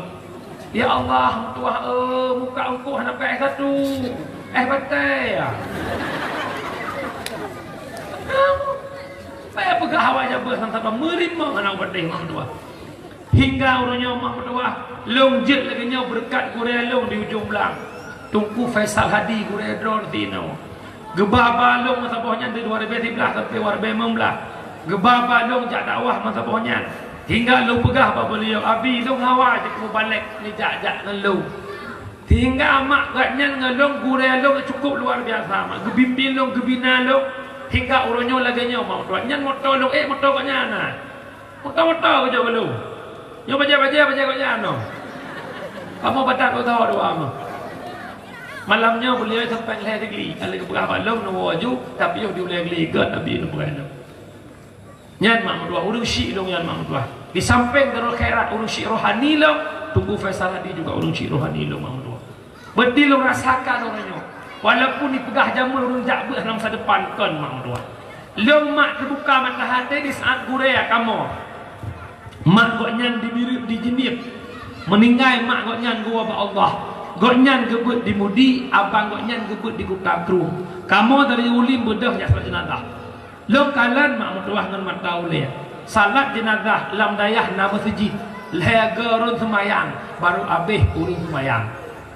Ya Allah, meutuah, eh, muka eungkôt hana payah S satu. Eh, batèe, ya. Payah peugah awak jabat sang saban meurimong hana batèe mak meutuah. Hingga uroe nyoe mak meutuah, lôn jeuet lagèe nyoe beureukat gurèe lôn di Ujong Blang. Teungku Faisal Hadi gurèe droen sinoe. Geuba-ba lôn meusaboh nyan di dua ribèe siblaih sampai dua ribèe limong blaih. Geuba-ba lôn jak dakwah meusaboh nyan. Hingga lôn peugah bak beuliau, "Abi, lôn hawa jeuet mubalek neujak-jak ngon lôn." Sehingga mak gobnyan ngon lôn gurèe lôn cukôp luar biasa, mak. Geubimbing lôn, geubina lôn, hingga uroe nyoe lagèe nyoe, mak. Gobnyan moto lôn, eh, moto gobnyan na. Moto-moto geujok bak lôn. Nyoe bajèe-bajèe, bajèe gobnyan nyoe. Kamoe batat moto dua, mak. Malam nyoe beuliau sampai lhèe deugli. Ka lheueh geupeugah bak lôn, neuwoe aju, tapi yoh di ulèe gli gèt, tapi neupeugah lôn. Nyan mak meutuah, ureuëng syiek lôn nyan mak meutuah. Di sampéng Darul Khairat ureuëng syiek rohani lôn, Teungku Faisal Hadi juga ureuëng syiek rohani lôn mak meutuah. Beutôi lôn rasakan uroe nyoe. Walaupun dipeugah jameun ureuëng jak beuet hana masa depan, kon mak meutuah. Lôn mak teubuka mata até di saat gurèe kamoe. Mak gobnyan di Bireuen di Jeunieb. Meuninggai mak gobnyan geuwoe bak Allah. Gobnyan geubeuet di Mudi, abang gobnyan geubeuet di Kuta Krueng. Kamoe dari Ulim beudôh jak salat jeunazah. Lôn kalon mak meutuah ngon mata ulèe. Salat jeunazah lam dayah na meuseujid, lhée goe ureuëng seumayang, barô abéh ureuëng seumayang.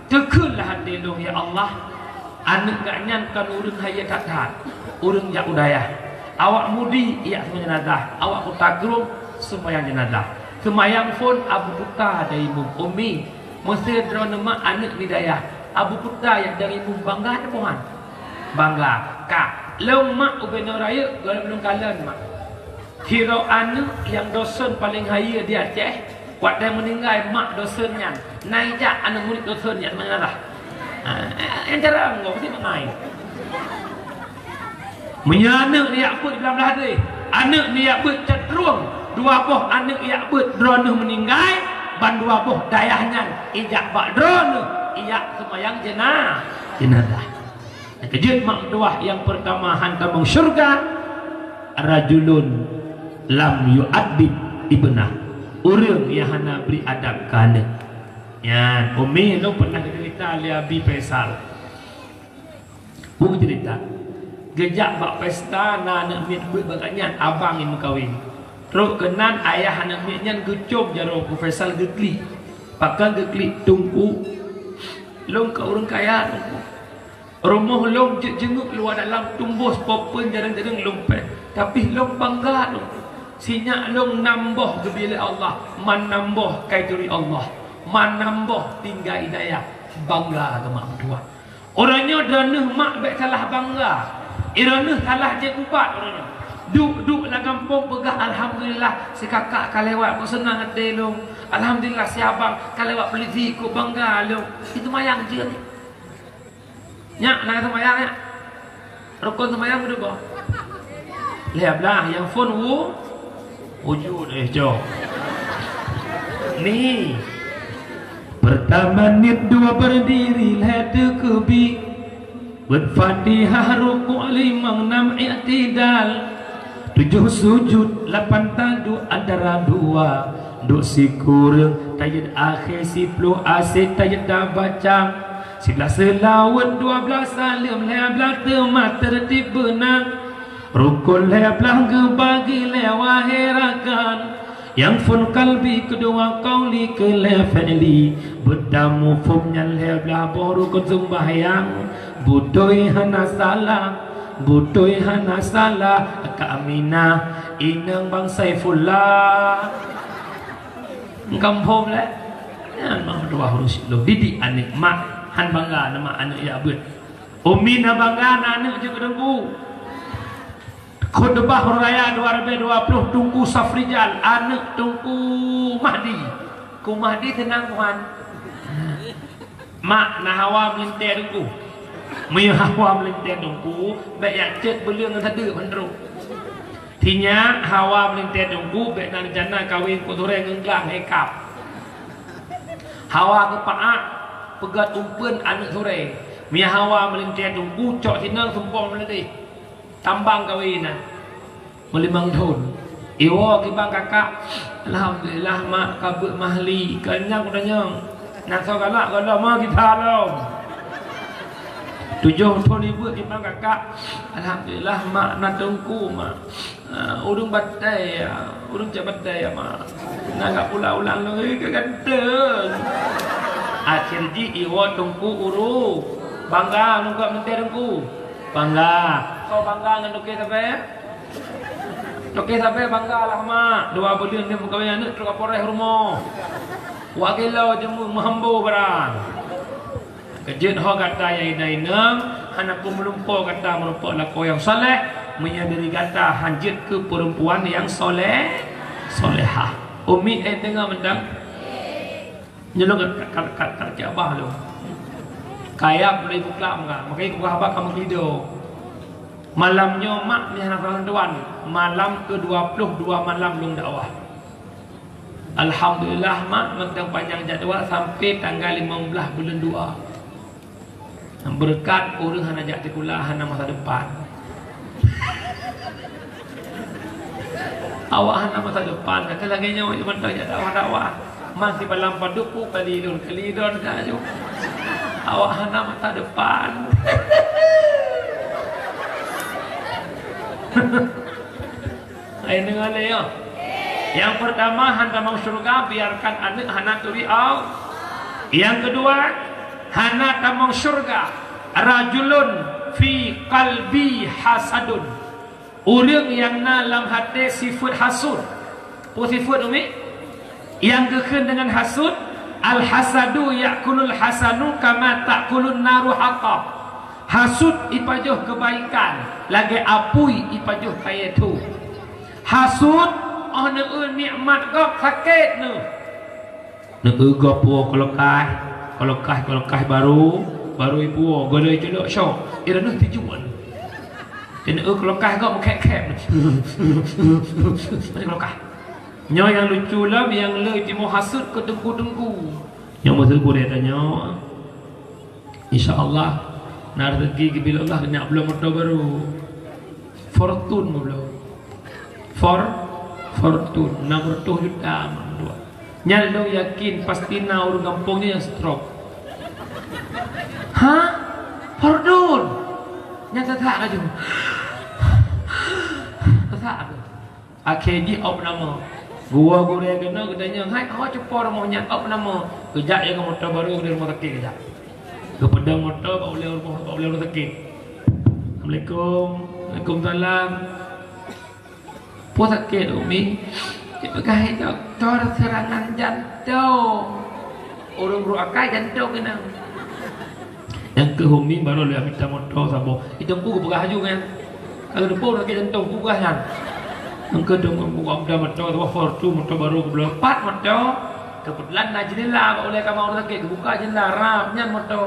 Teukheun lam até lôn, "Ya Allah, aneuëk gak nyan kon ureuëng hayeu that-that, ureuëng jak u dayah. Awak Mudi jak seumayang jeunazah, awak Kuta Krueng seumayang jeunazah." Seumayang phon Abu Kuta dan Imum, "Umi, meusé droeneueh mak aneuëk di dayah, Abu Kuta jak dan Imum bangga teuh, Pohan?" "Bangga." "Ka, lôn mak ubé nyoe rayeuk, gohlom lôn kalon mak." Sidroe aneuëk nyang dosen paleng hayeu di Aceh, watée meuninggai mak dosen nyan, na ijak aneuëk murit dosen nyan meunyalah. Ha, eh, eh, cara anggô, mesti mengai. Meunyoe aneuëk neujak beuet blah-blah deh, aneuëk neujak beuet cot rueng, dua boh aneuëk jak beuet droeneueh meuninggai, ban dua boh dayah nyan ijak bak droeneueh, ijak seumayang jeuna-, jeunazah. Keujeuet mak meutuwah nyang peurtama han tamong syeuruga, rajulun lam yu'addib ibnah, ureuëng nyang hana bri adab keu aneuëk. Nyan, umi lôn pernah geuceurita lé Abi Faisal. Buku cerita. Geujak bak pesta na aneuëk miet beuet bak nyan, abang nyang meukawen. Trok keunan ayah aneuëk miet nyan geucom jaroe Abu Faisal geuklik. Pakon geuklik, "Teungku, lôn ka ureuëng kaya, Teungku. Rumoh lôn jeuet jeungeuk luwa dalam tumbôh sipoh peuen jareueng-jareueng lôn péng, tapi lôn bangga lôn. Sinyak lôn nam boh geubri lé Allah, man nam boh ka ituri Allah, man nam boh tinggai di dayah, bangga keu mak meutuwah. Uroe nyoe droeneueh mak bék salah bangga, droeneueh salah jeuet ubat uroe nyoe. Duek-duek lam gampông peugah, 'Alhamdulillah, si kakak ka lewat, beuseunang até lôn. Alhamdulillah, si abang ka lewat polisi, kok bangga lôn.' Itu mayang jeuet." Nyak, na seumayang, nyak. Rukon seumayang beudeuh boh. Lhée blaih nyang phon wu-, wujud, eh, cok. Ni. Pertama niet, dua berdiri, lhée teukeubi. Beuet Fatihah, rukuk limong, nam iktidal. Tujoh sujud, lapan taduek antara dua. Duek sikureueng, tahiyat akhé siploh asé, tahiyat tabacang. Siblaih seulaweuet, dua blaih saleuem, lhée blaih teuma teurtib beuna. Rukon lhée blaih geubagi lé, wahé rakan. Nyang phon kalbi, keudua kauli, keu lhée fi'li. Beuet tamuphom nyan lhée blaih boh rukon seumbahyang. Beutôi hana salah, beutôi hana salah, Kak Aminah, inong Bang Saifullah. Gampông lé. Nyan mak meutuwah ureuëng siplôh. Didik aneuëk mak, han bangga na mak aneuëk jak beuet. Umi na bangga na aneuëk jeuet keu teungku. Khutbah Hari Raya dua ribèe dua ploh, Teungku Safrijal, aneuëk Teungku Mahdi. Teungku Mahdi seunang Tuhan. Mak na hawa meulintèe teungku. Meunyoe hawa meulintèe teungku, bèk jak cit beuleueng ngon sadeuk ban trôk. Sinyak hawa meulintèe teungku, bèk na rencana kawén Teungku Suré ngon glang hikab. Hawa geupaak, peugöt umpeuen aneuk Suré. Meunyoe hawa meulintèe teungku, cok sinong sumpong meuleueh. Tambang kawén na. Meulimong thon. Iwoe kibang kakak. Alhamdulillah, mak, ka beuet mahli. Keu nyang kutanyong. Nyang soe galak gohlom, ma gita lom. Tujoh thon ibeuet kibang kakak. Alhamdulillah, mak, na teungku, mak. Ah, ureueng batèe, ya. Ureueng cak batèe, ya, mak. Na gak ulang-ulang lôn, eh, ka ganteng. Akhé jih iwoe teungku ureueng. Bangga ngon geuh meulintèe teungku. Bangga. Soe bangga ngon toke sabe? Toke sabe bangga lah, mak. Dua buleuen lheueh meukawen aneuk trok Kapolres rumoh. Wak gelo jeuet meuhambo barang. Keujeuet ho gata nyang inong-inong, hana peumeurumpok gata meurumpok lakoe nyang saleh, meunyoe diri gata han jeuet keu peurempuan nyang saleh, salehah. Umi, eh, deungoe mantong. Nyoe lôn ka, ka, ka, ka, cak bah lôn. Kayab lôn buklam ka, makajih kupeugah haba ka meugido. Malam nyoe mak nyan hana keunong tuan, malam keudua ploh dua malam lôn dakwah. Alhamdulillah mak, mantong panyang jadwal sampai tanggal limong blaih buleuen dua. Beureukat ureueng hana jak sikula, hana masa depan. Awak hana masa depan, ka lagèe nyoe mantong jak dakwah-dakwah. Masih balam padub ku kali lôn, kali lôn ka aju. Awak hana masa depan. Hai deungoe lé, ya. Nyang peurtama, hana tamong syeuruga, biarkan aneuk hana turi Allah. Nyang keudua, hana tamong syeuruga, rajulun fi qalbi hasadun, ureuëng nyang na lam até sifeuet hasut. Peue sifeuet, Umi? Nyang geukheun deungon hasut, "Al-hasadu ya'kulul hasanu kama ta'kulun naru hatab." Hasut ipajoh keubaikan lagée apui ipajoh kayée thô. Hasut, óh neueu nikmat gob sakét neuh. Neueu gob puwoe keuleukah, keuleukah, keuleukah barô, barô ipuwoe, gohlom iculok syok, i droeneuh tujuan. Neueu keuleukah gob meukhép-khép. Keuleukah. Nyoe nyang lucu lom, nyang le jimoe hasut keu teungku-teungku. Nyoe meuteungku tanyoe. Insya Allah, na rezeki geubri Allah, nyak bloe moto barô. Fortuner bloe. For, Fortuner, enam ratus juta mak meutuah. Nyan lôn yakin pasti na ureuëng gampông nyoe nyang stroke. Ha? Fortuner? Nyan that-that laju. That-that laju. Akhé jih opname. Geuwoe gurée keunoe geutanyong, "Hai, ho cupo rumoh nyan opname?" Geujak nyang moto barô di rumoh sakét geujak. Geupeudong moto bak ulée rumoh, bak ulée rumoh sakét. "Assalamualaikum." "Waalaikumsalam." "Peue sakét, Umi?" "Jipeugah lé dokto seurangan jantong." Ureuëng brok akai jantong keunan. Nyang keuh Umi barô lheueh mita moto saboh. Itu Teungku geupeugah laju nyan. Ka geuteupeue sakét jantong, geupeugah nyan. Nyang keuh Teungku buka mita moto saboh, Fortuner moto barô geubloe pat moto. Keubeutulan na jeundela bak ulée kama ureuëng sakét, geubuka jeundela, rab nyan moto.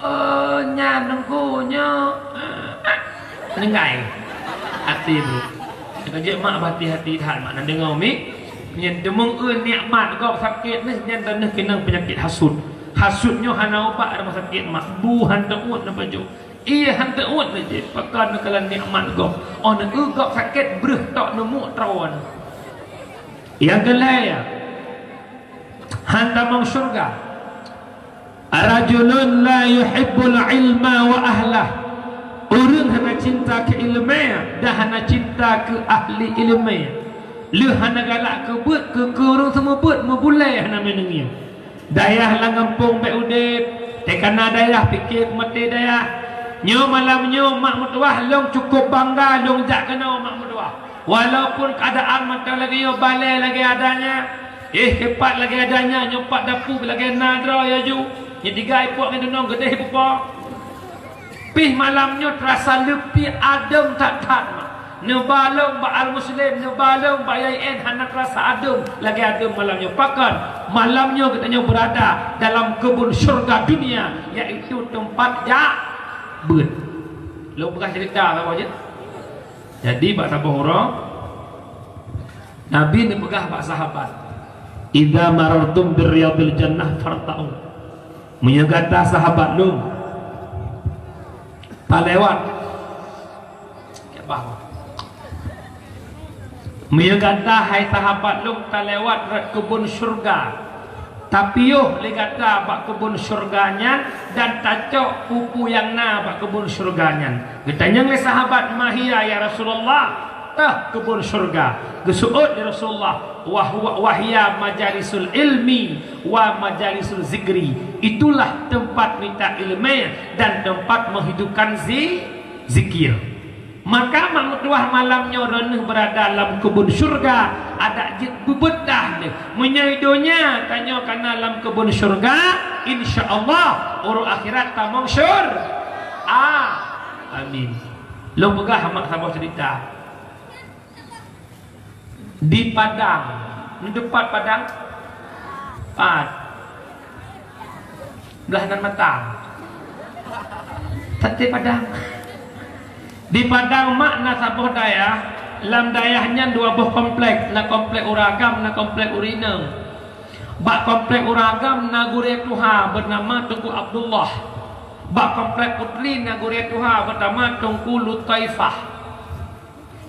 "Oh, nyan Teungku nyoe." Ninggai. Até brok. Nyang ka jeuet mak beuhati-hati that mak na deungoe, Umi. Nyan deungoe nikmat gob sakét nyoe, nyan droeneuh keunong peunyakét hasut. Hasut nyoe hana ubat rumoh sakét mak. Bu han teuôt neupajoh. Ié han teuôt neujép. Pakon neukalon nikmat gob. Óh neueu gob sakét breuh tok neumuek tron. Nyang keulhée, han tamong syeuruga. Rajulun la yuhibbul ilma wa ahlah. Ureuëng hana cinta keu iéleumé dan hana cinta keu ahli iéleumé. Lheueh hana galak keu beuet, keu, keu ureuëng seumeubeuet, meubulée hana meuneungieng. Dayah lam gampông bék udeb, teuka na dayah pike peumaté dayah. Nyoe malam nyoe mak meutuwah lôn cukup bangga lôn jak keunoe mak meutuwah. Walaupun keuadaan mantong lagée nyoe balée lagée adanya, éh, keupat lagée adanya, nyoe pat dapu lagée na droe ya ju. Nyoe tiga ipok ngon dunong geudeh ipupo. Pih malam nyoe teurasa leupie adeueng that-that mak. Neuba lôn bak Al-Muslim, neuba lôn bak I N, hana teurasa adeueng lagée adeueng malam nyoe. Pakon? Malam nyoe geutanyoe beurada dalam keubun syeuruga dunia, yaitu teumpat jak beuet. Lôn peugah ceurita saboh jeuet. Jadi bak saboh uroe, Nabi neupeugah bak sahabat, "Idza marartum bi riyadil jannah farta'u." Meunyoe gata sahabat lôn talewat, meunyoe gata hai sahabat lôn talewat rot keubon syeuruga, tapiôh lé gata bak keubon syeuruga nyan dan tacok peue-peue nyang na bak keubon syeuruga nyan. Geutanyong lé sahabat, "Ma hiya ya Rasulullah?" Teuh keubon syeuruga. Geuseuôt lé Rasulullah, "Wa huwa, wa hiya majalisul ilmi wa majalisul zikri." Itulah tempat mita ileumé dan tempat menghidupkan zi-, zikir. Maka mak meutuwah malam nyoe droeneuh beurada lam keubon syeuruga, adak jeuet beubeuet dah deh. Meunyoe donya tanyoe kana lam keubon syeuruga, insya Allah uroe akhirat tamong syeur-, a. Amin. Lôn peugah mak saboh ceurita. Di Padang. Neuteupat Padang? Pat. Blah nan mata. Saté Padang. Di Padang mak na saboh dayah, lam dayah nyan dua boh komplek, na komplek ureueng agam, na komplek ureueng inong. Bak komplek ureueng agam na gurée tuha beunama Teungku Abdullah. Bak komplek putri na gurée tuha beunama Teungku Lutaifah.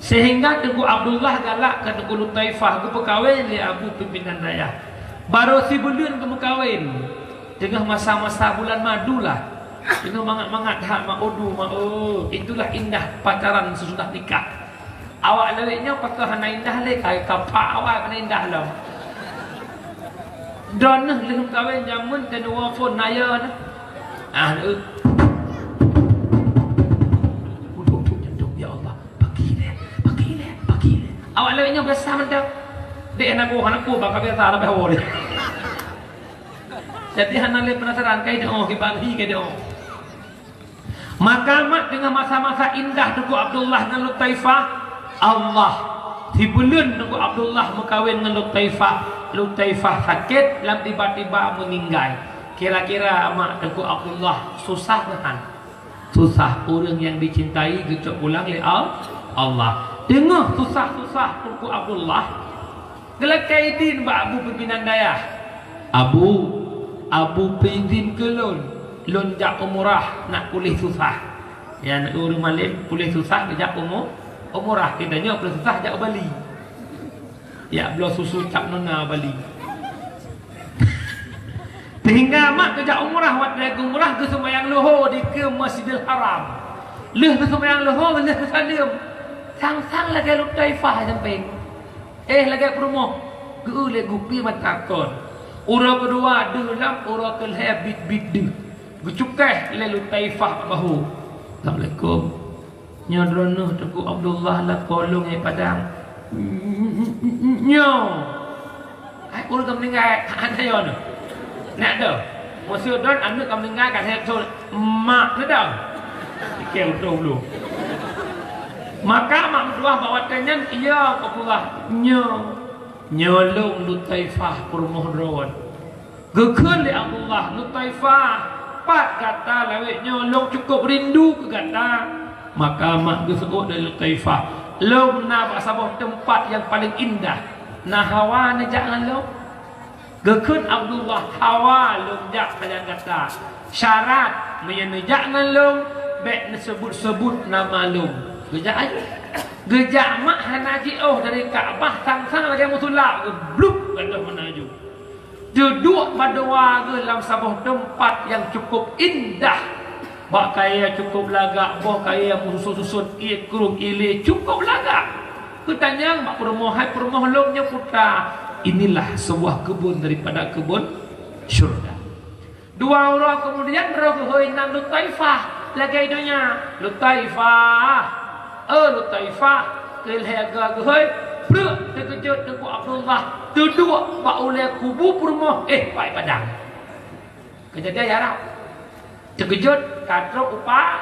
Sehingga Teungku Abdullah galak keu Teungku Lutaifah geupeukawen lé Abu Pimpinan Dayah. Barô sibuleuen geumeukawen, teungoh masa-masa bulan madu lah. Teungoh mangat-mangat that mak udu, mak, oh, itulah indah pacaran sesudah nikah. Awak lawét nyoe pakon hana indah lé, ka, ka pak awak hana indah lom. Droeneuh lheueh meukawen jameun teuneuk phon naya nyoe. Ah, eh. Uduk, uduk, jantung, ya Allah. Pagi lé, pagi lé, pagi lé. Awak lawét nyoe biasa mantap. Dek hana ku, hana ku, baka biasa, hana behawa deh. Jadi hana lé penasaran, kai doa, kiban hi kai doa. Maka mak teungoh masa-masa indah Teungku Abdullah ngon Lutaifah, Allah sibuleuen Teungku Abdullah meukawen ngon Lutaifah. Lutaifah sakét lam tiba-tiba meuninggai. Kira-kira mak Teungku Abdullah susah nyan? Susah, ureuëng nyang dicintai geucok pulang lé Al-, Allah. Teungoh susah-susah Teungku Abdullah, geulakée idin bak Abu pimpinan dayah. Abu, Abu peuidin keu lôn, lôn jak umrah nak puléh susah. Nyan ureuëng malém puléh susah geujak umu-, umrah. Kita nyoe puléh susah jak Bali. Jak bloe susu cap nona Bali. Sehingga mak geujak umrah, watée geuumrah geuseumayang luho dikeue Masjidil Haram. Lheueh geuseumayang luho, lheueh geusaleuem, sang-sang lagée Lutaifah sampéng. Eh, lagée peurumoh, geu-eu lé gupi mata kon. Uroe keudua deuh lam, uroe keulhée biet-biet deuh. Geucukéh lé Lutaifah bak bahô. "Assalamualaikum. Nyoe droeneuh Teungku Abdullah lakoe lôn nyang padang." "Nyoe." Hai, ureuëng ka meuninggai, hana yo nyoe. Nak deuh. Maksud droen aneuëk ka meuninggai ka lhée thon. Mak neuh deuh. Ikée utoh ulôn. Maka mak meutuah bak watée nyan, "Iya, Abdullah." "Nyoe, nyoe lôn Lutaifah peurumoh droen." Geukheun lé Abdullah, "Lutaifah, pat gata lawét nyoe, lôn cukôp rindu keu gata." Maka mak geuseuôt lé Lutaifah, "Lôn na bak saboh teumpat nyang paleng indah. Na hawa neujak ngon lôn?" Geukheun Abdullah, "Hawa lôn jak sajan gata. Syarat, meunyoe neujak ngon lôn, bék neuseubut-seubut nama lôn." Geujak aju. Geujak mak hana jiôh dari Ka'bah, sang-sang lagée meusulap, geubluek gadôh meunan aju. Teuduek bandua geuh lam saboh teumpat nyang cukôp indah. Bak kayée cukôp lagak, boh kayée meususon-suson, ié krueng ilée cukôp lagak. Geutanyong bak peurumoh, "Hai peurumoh lôn nyoe putra, inilah sebuah kebun daripada kebun syurga." Dua uroe keumudian, roh geuhôi nan Lutaifah lagée donya. "Lutaifah, oh Lutaifah," keu lhée geuhôi, preuek teukeujot Teungku Abdullah teuduek bak ulée kubu peurumoh, eh, pai padang. Keujadian nyang rab. Teukeujot ka trok u pa,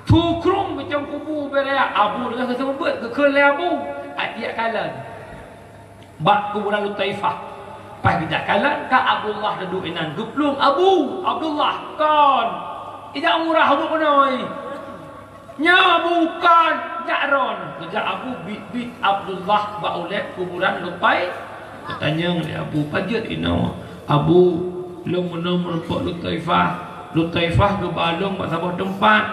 tukrueng geucong kubu bak raya. Abu deungon geuseumeubeuet, geukheun lé Abu, "Adak kalon bak kuburan Lutaifah." Pas geujak kalon, ka Abdullah duduek inan. Geuplueng, "Abu, Abdullah, kon." "Ijak umrah Abu keunoe." "Nyoe Abu, kon, jak droen." Geujak Abu, biet-biet Abdullah bak ulée kuburan Lutai-, geutanyong lé Abu, "Pajan inoe?" "Abu, lôn meunoe meurumpok Lutaifah. Lutaifah geuba lôn bak saboh teumpat.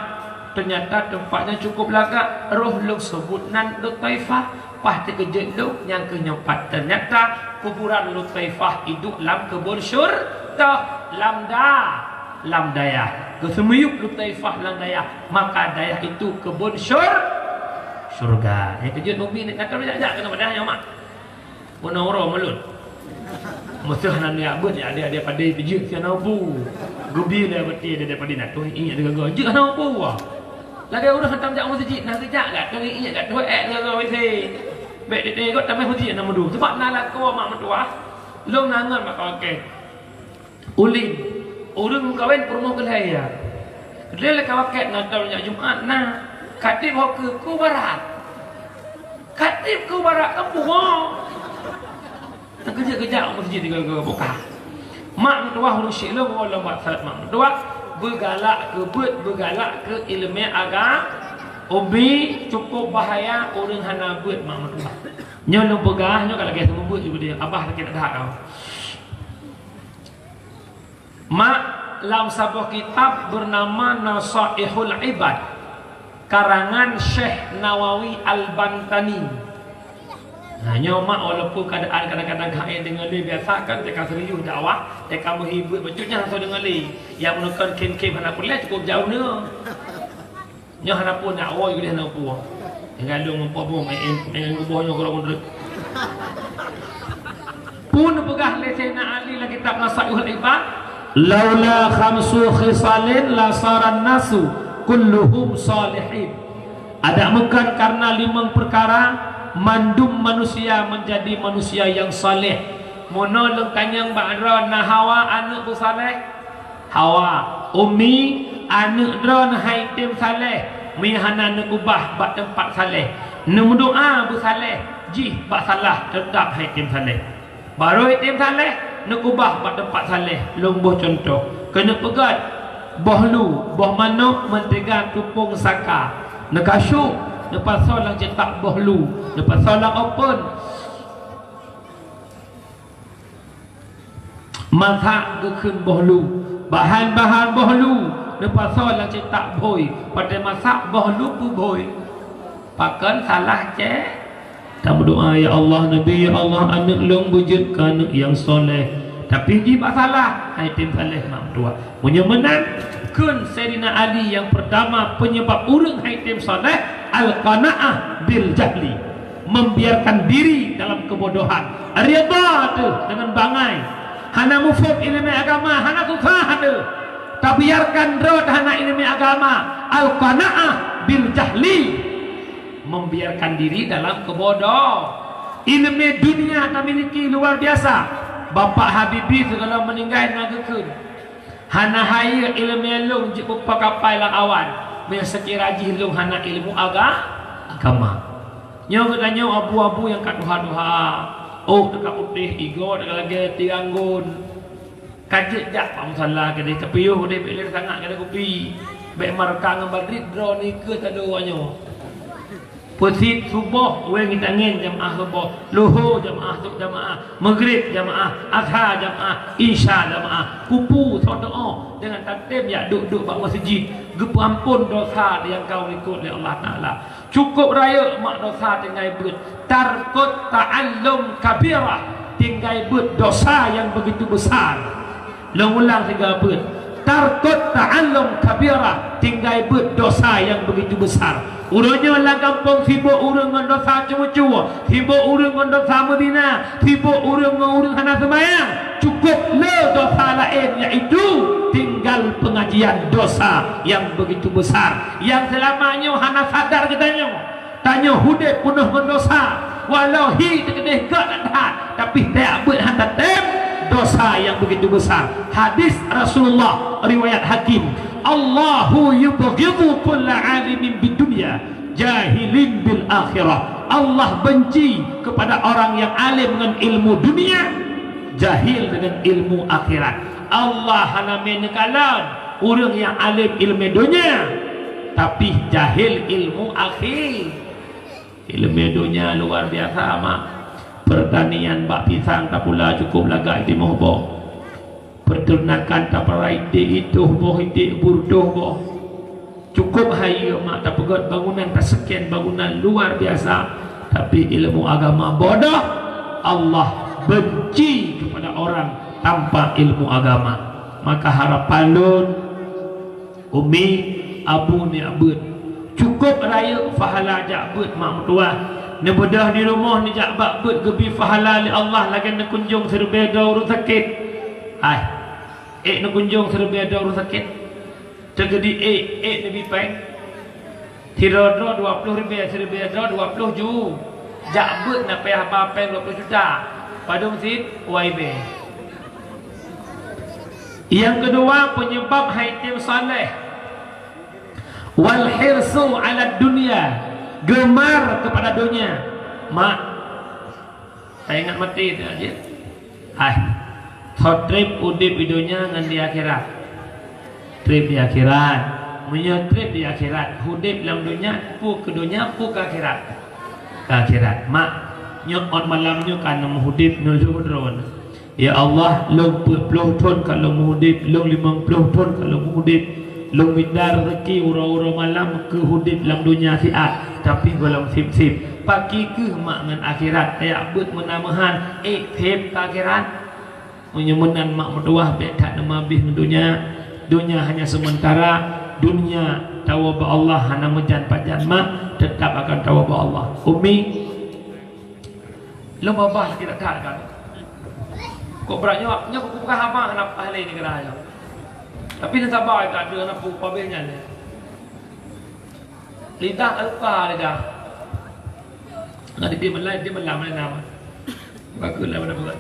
Teunyata teumpat nyan cukôp lagak. Roh lôn seubut nan Lutaifah. Pas teukeujot lôn, nyan keuh nyoe pat. Teunyata kuburan Lutaifah iduek lam keubon syur-, toh, lam da-, lam dayah. Geuseumiyueb Lutaifah lam dayah. Maka dayah itu keubon syur-, syurga." Nyang keujot mubi, na ka jak-jak keunoe padahai nyoe mak. Peunoh uroe mulod. Meuseuh hana neujak beuet, ya, adik-adik padé peujeuet si hana upu. Geubi lé beuti adik-adik padé na tuh ingat deungon jeuet hana upu. Lagée ureuëng hantom jak meuseujid, na geujak gak tuh ingat gak tuh ék deungon W C. Bék diteungoh tamah meuseujid na meudu. Sebab na lakoe mak meutuah. Lôn na ngon mak kawakée. Ulin, ureuëng meukawen peurumoh keuhai ya. Lé lé kawakée na taun jak Jumat na. Katib ho keu ku barat. Katib ku barat kampung ho. Keujak-keujak meuseujid tiga-tiga buka. Mak meutuah ureuëng syik lom, lom buat salat mak meutuah. Beugalak keu beuet, beugalak keu iéleumé agama. Ubi cukup bahaya ureuëng hana beuet mak meutuah. Nyoe lôn peugah, nyoe ka lagée seumeubeuet ju geude, abah sakét that kau. Mak, lam saboh kitab beunama Nasaihul Ibad, karangan Syekh Nawawi Al-Bantani. Nah, nyoe mak, walaupun keuadaan kadang-kadang keuhai deungon lé, biasa kan teuka serius dakwah, teuka meuhibur, bacut nyan hana deungon lé. Nyang meunukon khém-khém hana peureulée cukup jauh nyoe. Nyoe hana pun nak woe geude hana pun. Ingat dong, mumpung, eh, eh, eh, kuboh nyoe keudroe. Peue neupeugah lé Saidina Ali lam kitab Nasaihul Ibad, "Laula khamsu khisalin lasaran nasu kulluhum salihin." Adak meukan karena limong peukara, mandum manusia menjadi manusia yang saleh. Meunoe lôn tanyong bak droe, na Hawa aneuëk beusaleh? Hawa, Ummi, aneuëk droeneuh han item saleh, meunyoe hana neukeubah bak teumpat saleh. Neumeudoá beusaleh, jih bak salah, teutap han item saleh. Barô item saleh, neukeubah bak teumpat saleh. Lôn boh cuntoh. Keuneuk peugét, boh lu, boh manok, meuteuga tupông saka. Neukasyuk, neupasoe lam ceutak boh lu, neupasoe lam open. Masak geukheun boh lu, bahan-bahan boh lu neupasoe lam ceutak bhôi, patéh masak boh lu peubhôi. Pakon salah cit? Tameudoá, "Ya Allah, neubi, ya Allah, aneuëk lôn beujeuet keu aneuëk nyang saleh." Tapi jih bak salah, han item saleh mak meutuah. Meunyoe meunan, kheun Saidina Ali nyang peurtama peunyeubab ureuëng han item saleh, al-qanaah bil jahli. Membiarkan diri dalam kebodohan. Ridha teuh deungon bangai. Hana muphom iéleumé agama, hana susah teuh. Tabiarkan droe hana iéleumé agama. Al-qanaah bil jahli. Membiarkan diri dalam kebodoh. Iéleumé dunia tamiliki luar biasa. Bapak Habibie sigohlom meuninggai na geukheun. Hana hayeu iéleumé lôn jeuet beupa kapai lam awan, meunyoe seukira jih lôn hana ilmu aga-, agama. Nyoe geutanyoe abu-abu nyang ka tuha-tuha, ôk teuka putéh, igoe teuka lagée tiranggon. Ka jeuet jak bak musala keudeh, tapiôh udeb ilée sangat keudeh kupi. Bék Marka ngon Madrid droeneuh keue talo nyoe. Peusit suboh, wéng tangen jamaah suboh, luho jamaah, sôk jamaah, meugreb jamaah, asha jamaah, isya jamaah, kupu soe teuôt, deungon tatem jak duek-duek bak meuseujid, geupeuamphon dosa nyang ka likot lé Allah Taala. Cukôp rayeuk mak dosa tinggai beuet, tarkut ta'allum kabirah, tinggai beuet dosa nyang begitu besar. Lôn ulang siga beuet. Tarkut ta'allum kabirah, tinggai beuet dosa nyang begitu besar. Uroe nyoe lam gampông sibôk ureuëng ngon dosa cumu-cumu, sibôk ureuëng ngon dosa meuzina, sibôk ureuëng ngon ureuëng hana seumayang. Cukôp le dosa laén, yaitu tinggal pengajian dosa nyang begitu besar, nyang seulama nyoe hana sadar geutanyoe. Tanyoe udeb peunoh ngon dosa, walau hi teukeudeh gét that, tapi tajak beuet hana tatem, dosa nyang begitu besar. Hadis Rasulullah riwayat Hakim, "Allahu yubghidu kulla alimin bid dunya, jahilin bil akhirah." Allah benci kepada orang yang alim dengan ilmu dunia, jahil dengan ilmu akhirat. Allah hana meukalon ureuëng nyang alim iéleumé donya, tapi jahil ilmu akhi-, iéleumé donya luar biasa, mak. Pertanian bak pisang tapula cukôp lagak timoh boh. Peternakan taparai idék itoh boh, idék bur toh boh. Cukôp hayeu mak tapeugét bangunan, taseukén bangunan luar biasa, tapi ilmu agama bodoh. Allah benci kepada orang tanpa ilmu agama. Maka harapan lôn, Ummi, abu neujak beuet. Cukôp rayeuk pahala jak beuet mak meutuah. Neubeudôh di rumoh neujak bak beuet geubi pahala lé Allah lagée neukunjong siribée droe ureuëng sakét. Hai, ék neukunjong siribée droe ureuëng sakét. Teugeudi ék, ék neubi péng. Sidroe-droe dua ploh ribée, siribée droe dua ploh ju. Jak beuet na payah ba péng dua ploh juta. Padum sit? Y B. Nyang keudua, peunyeubab han item saleh. Wal hirsu 'alad dunya, gemar kepada donya. Mak, taingat maté dah je. Hai, soe treb udeb di donya ngon di akhirat? Treb di akhirat. Meunyoe treb di akhirat, udeb lam donya, peue keu donya, peue keu akhirat? Keu akhirat. Mak, nyoe ôt malam nyoe ka neuudeb nulheueh droeneuh. Ya Allah, lôn peuet ploh thon ka lôn udeb, lôn limong ploh thon ka lôn udeb. Lôn mita rezeki uroe-uroe malam keu udeb lam donya siat, tapi gohlom seb-seb. Paki kheueh mak ngon akhirat, tajak beuet meunan meuhan, ék seb keu akhirat. Meunyoe meunan mak meutuah, bék that neumabeh ngon donya. Donya hanya sementara, dunia Tawoe bak Allah hana meujan pajan mak, teutap akan tawoe bak Allah. Umi, lôn babah lagèe that-that kan. Kok brat nyoe, nyoe kupeugah haba hana ahli neugara nyoe. Tapi neusaba that deuh na pu pabeh nyan. Lidah ka luka lidah. Nggak di dia melai, dia melam, melam. Bagus lah, mana bukan.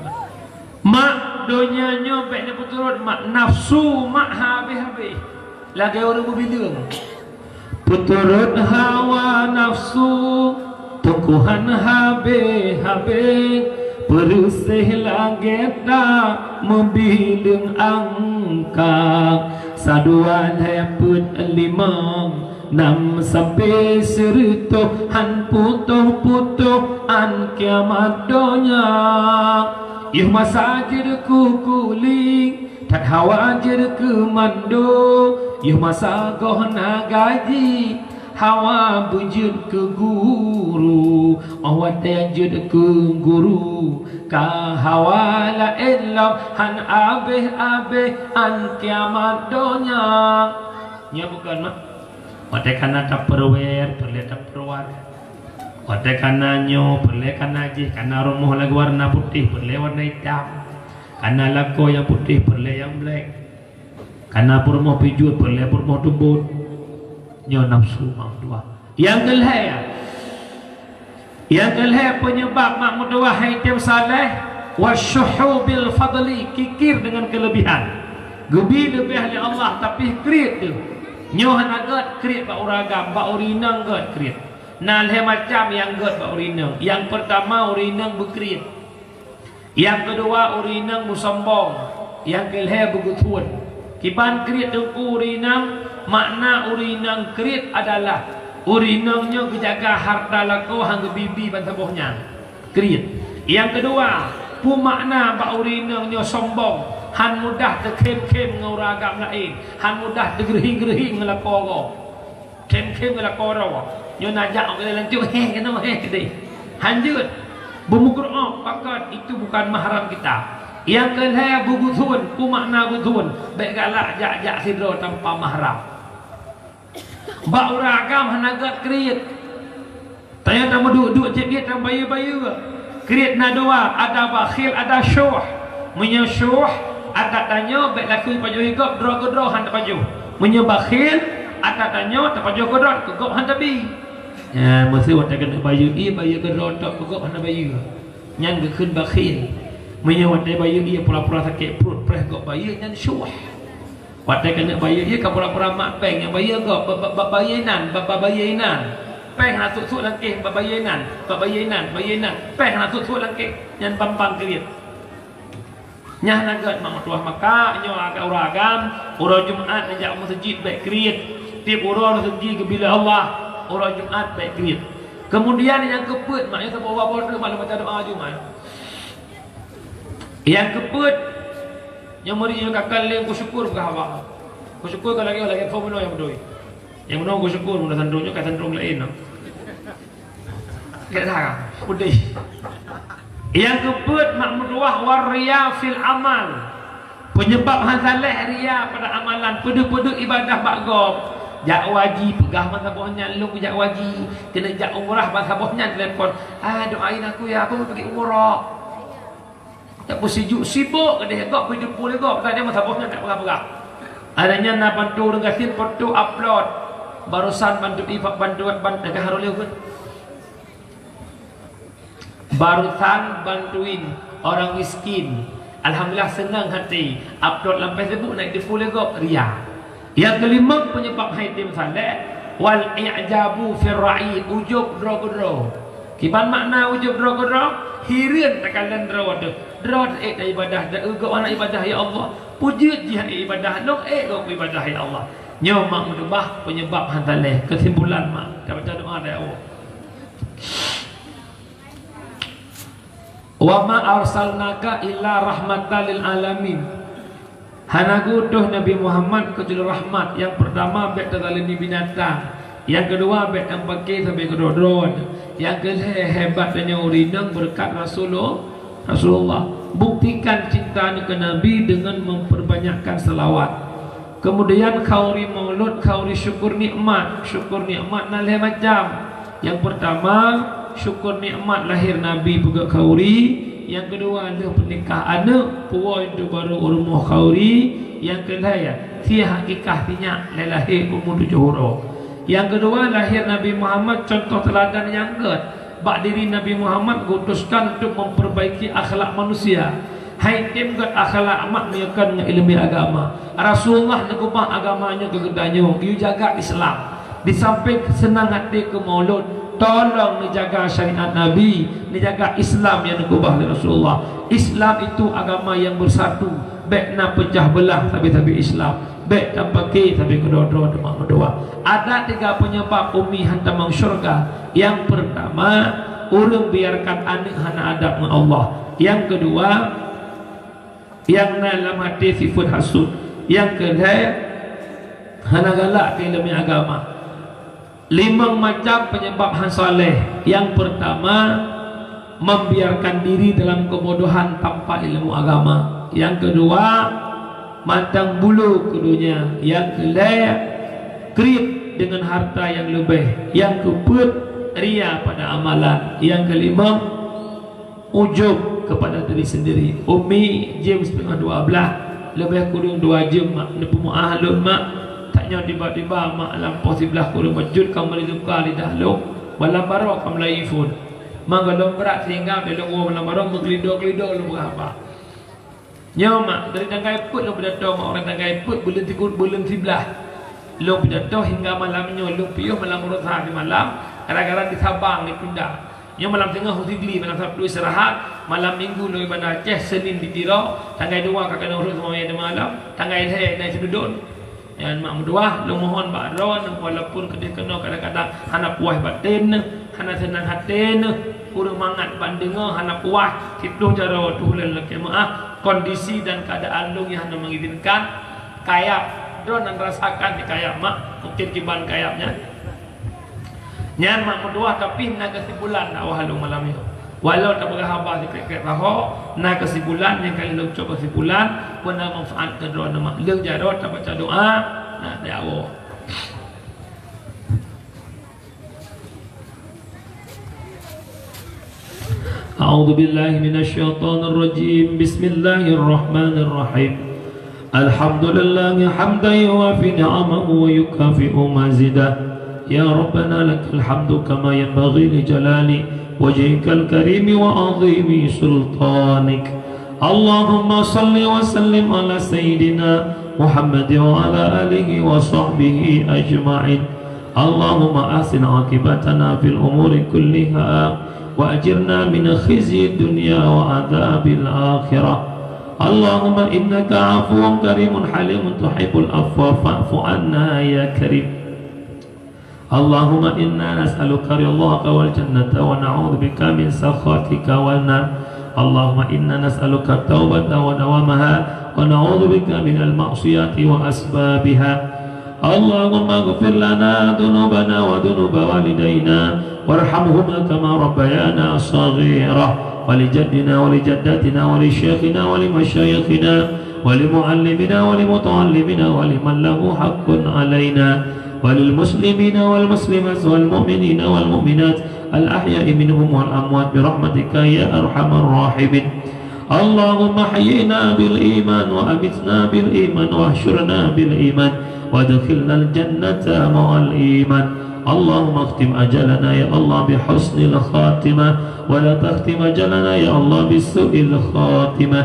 Mak, donya nyoe bèk neupeuturot mak, nafsu mak habéh-habéh. Lagèe ureueng beubileung. Peuturot hawa nafsu, tungkuhan habéh-habéh. Peureuséh lagèe ta meubileung angka. Sadua lhèe peuet limong. Nam sampai sireutoh han putôh-putôh an kiamat donya. Yoh masa jeuet keu kuling, that hawa jeuet keu mando. Yoh masa goh na gaji, hawa beujeuet keu guru. Óh watèe jeuet keu guru, ka hawa laén lom han abéh-abéh an kiamat donya. Nyoe bukon mak. Watèe kana tapeuruwer, peureulèe tapeuruwer. Watèe kana nyoe, peureulèe kana jih, kana rumoh lagèe warna putéh, peureulèe warna itam. Kana lakoe nyang putéh, peureulèe nyang blek. Kana peurumoh pijuet, peureulèe peurumoh tubon. Nyoe nafsu mak meutuwah. Nyang keulhèe, Nyang keulhèe peunyeubab mak meutuwah hai tem saleh, wasyuhu bil fadli, kikir deungon keuleubihan. Geubi leubeh lé Allah, tapi kriet teuh. Nyoe hana gèt kriet bak ureueng agam, bak ureueng inong gèt kriet. Na lhèe macam nyang gèt bak ureueng inong. Nyang peurtama, ureueng inong beukriet. Nyang keudua, ureueng inong beusombong. Nyang keulhèe, beugeuthon. Kiban kriet teungku ureueng inong, makna ureueng inong kriet adalah ureueng inong nyoe geujaga hareuta lakoe han geubi-bi bansaboh nyan. Kriet. Nyang keudua, peue makna bak ureueng inong nyoe sombong, han mudah teukhém-khém ngon ureueng agam laén, han mudah teugeureuhieng-geureuhieng ngon lakoe gob. Khém-khém ngon lakoe droe. Nyoe na jak u keudè lancok, heh, keunoe, heh, keudè. Han jeuet. Beumeugeureuok pakat, itu bukan mahram kita. Nyang keulhèe, beugeuthon, peue makna geuthon? Bèk galak jak-jak sidroe tanpa mahram. Bak ureueng agam hana gèt kriet. Tanyoe tameuduek-duek cit-cit tabayeue-bayeue. Kriet na dua, ada bakhil, ada syuh. Meunyoe syuh, ata tanyoe bèk laku pajoh gob, droe keudroe han tapajoh. Meunyoe bakhil, ata tanyoe tapajoh keudroe, keu gob han tabi. Nyan, meuseu watèe keuneuk bayeue ié, bayeue keudroe tok, keu gob hana bayeue. Nyan geukheun bakhil. Meunyoe watèe bayeue ié pura-pura sakét pruet, preh gob bayeue, nyan syuh. Watèe keuneuk bayeue ié ka pura-pura mak péng nyang bayeue gob, ba, ba, ba, bayeue inan, ba, ba, bayeue inan. Péng hana sot-sot lam kéh, ba, bayeue inan, ba, bayeue inan, bayeue inan. Péng hana sot-sot lam kéh, nyan ban-ban kriet. Nyan hana gèt mak meutuwah, maka nyoe agak ureueng agam, uroe Jumat neujak meuseujid bèk kriet. Tiep uroe raseuki geubi lé Allah, uroe Jumat bèk kriet. Keumudian nyang keupeuet, mak, nyoe saboh uroe mak lôn baca doa Jumat. Nyang keupeuet, Nyang meuri nyoe ka keuh lé kusyukur peugah haba. Kusyukur ka lagèe, lagèe phôn bunoe nyang beutôi. Nyang bunoe kusyukur, bunoe sandrong nyoe ka sandrong laén nyoe. Gèt dah, udeh. Nyang keupeuet mak meutuwah, war riya fil amal. Peunyeubab han saleh riya pada amalan, peudeuh-peudeuh ibadah bak gob. Jak haji peugah ban saboh nyan, lôn jak haji, keuneuk jak umrah ban saboh nyan telepon. Ah, doain aku ya, aku mau pergi umrah. Tak peusijuek sibok keudeh gob, beudeupue lé gob, tadi masa boh nyan tak peugah-peugah. Ada nyan na bantu ureueng gasien foto upload. Barusan bantu i, bantu, ban-, dah harus lewat. Barusan bantuin orang miskin. Alhamdulillah, senang hati. Upload lam Facebook, nak deupue lé gob, riya. Nyang keulimong peunyeubab hai tem saleh, wal i'jabu fir ra'i, ujub droe keudroe. Kiban makna ujub droe keudroe? Hireuen takalon droe teuh. Droe teuh ék ibadah, teuh gob hana ibadah, ya Allah. Peue jeuet jih han ék ibadah, lôn ék gob ibadah, ya Allah. Nyoe mak meutuwah peunyeubab han saleh. Keusimpulan mak, tabaca doa dari Allah. Wa ma arsalnaka illa rahmatan lil alamin. Hana geuutus Nabi Muhammad keucuali rahmat. Nyang peurtama, bèk tazalimi binatang. Nyang keudua, bèk tampake sabe keudroe-droe. Nyang keulhèe, hebat tanyoe ureueng inong beureukat Rasulul-, Rasulullah. Buktikan cinta keu Nabi dengan memperbanyakkan salawat. Kemudian khauri maulud, khauri syukur nikmat. Syukur nikmat na lhèe macam. Nyang peurtama, syukur nikmat lahé Nabi peugöt khauri. Nyang keudua, lheueh peunikah aneuk, puwoe pintoe barô u rumoh khauri. Nyang keulhèe, sie akikah sinyak lhèe lahé umu tujoh uroe. Nyang keudua, lahé Nabi Muhammad contoh teuladan nyang gèt. Bak diri Nabi Muhammad geuutuskan untuk memperbaiki akhlak manusia. Hai tem gèt akhlak mak meunyoe kon ngon ileumèe agama. Rasulullah neukeubah agama nyoe keu geutanyoe, geuyue jaga Islam. Di samping seunang até keu maulud, tolong neujaga syariat Nabi, neujaga Islam nyang neukeubah lé Rasulullah. Islam itu agama yang bersatu, bèk na peucah beulah sabe-sabe Islam. Bèk tapaké sabe keudroe-droe teuma meudoa. Ada tiga penyebab umi han tamong syurga. Nyang peurtama, ureueng biarkan aneuk hana adab ngon Allah. Nyang keudua, nyang na lam até sifeuet hasut. Nyang keulhèe, hana galak keu ileumèe agama. Limong macam penyebab han saleh. Nyang peurtama, membiarkan diri dalam kebodohan tanpa ilmu agama. Nyang keudua, mantong bulu keu donya. Nyang keulhèe, kriet deungon harta nyang leubeh. Nyang keupeuet, ria pada amalan. Nyang keulimong, ujub kepada diri sendiri. Umi jeuem siteungoh dua blah, leubeh kureueng dua jeuem mak neupeumaáh lôn mak. Tanyoe tiba-tiba mak lampôh siblah kureueng bacut ka meuli luka lidah lôn, malam baroe ka meulayi phôn. Maka lôn brat sehingga lôn woe malam baroe meukeulidor-keulidor lôn peugah haba. Nyoe mak, dari tanggai peuet lôn pidato mak, orang tanggai peuet buleuen tiku, buleuen siblah. Lôn pidato hingga malam nyoe, lôn piôh malam uroe sa di malam, gara-gara di Sabang ditunda. Nyoe malam teungoh u Sigli, malam Sabtu istirahat, malam Minggu lôn i Banda Aceh, Senin di Tiro, tanggai dua ka keunoe rhot seumaya di malam, tanggai lhèe na i Seududon. Nyan mak meutuwah, lôn mohon bak droeneuh, walaupun keudeh keunoe kadang-kadang hana puas batén neuh, hana seunang até neuh, ureueng mangat ban deungoe hana puas, siploh jaroe tuh lôn lakèe meu'ah, kondisi dan keadaan lôn nyang hana mengizinkan, kayab, droeneuh rasakan di kayab mak, mungkin kiban kayab nyan. Nyan mak meutuwah, tapi na keusimpulan dakwah lôn malam nyoe. Walau tapeugah haba sikrek-krek saho, na keusimpulan nyang ka lheueh lôn cok keusimpulan, peue na manfaat keu droeneuh mak. Lheueh jaroe tabaca doa, na teuawoe. أعوذ بالله من الشيطان الرجيم. بسم الله الرحمن الرحيم. الحمد لله حمدا يوافي نعمه ويكافئ مزيده. يا ربنا لك الحمد كما ينبغي لجلال وجهك الكريم وعظيم سلطانك. اللهم صل وسلم على سيدنا محمد وعلى آله وصحبه أجمعين. اللهم أحسن عاقبتنا في الأمور كلها وأجرنا من خزي الدنيا وعذاب الآخرة. اللهم إنك عفو كريم حليم تحب العفو فاعف عنا يا كريم. اللهم إنا نسألك رضاك والجنة ونعوذ بك من سخطك والنار. اللهم إنا نسألك التوبة ودوامها ونعوذ بك من المعصية وأسبابها. اللهم اغفر لنا ذنوبنا وذنوب والدينا وارحمهما كما ربيانا صغيرا، ولجدنا ولجدتنا ولشيخنا ولمشايخنا ولمعلمنا ولمتعلمنا ولمن له حق علينا وللمسلمين والمسلمات والمؤمنين والمؤمنات الأحياء منهم والأموات برحمتك يا أرحم الراحمين. اللهم حينا بالإيمان وأمتنا بالإيمان واحشرنا بالإيمان وأدخلنا الجنة مع الإيمان. اللهم اختم أجلنا يا الله بحسن الخاتمة، ولا تختم أجلنا يا الله بسوء الخاتمة.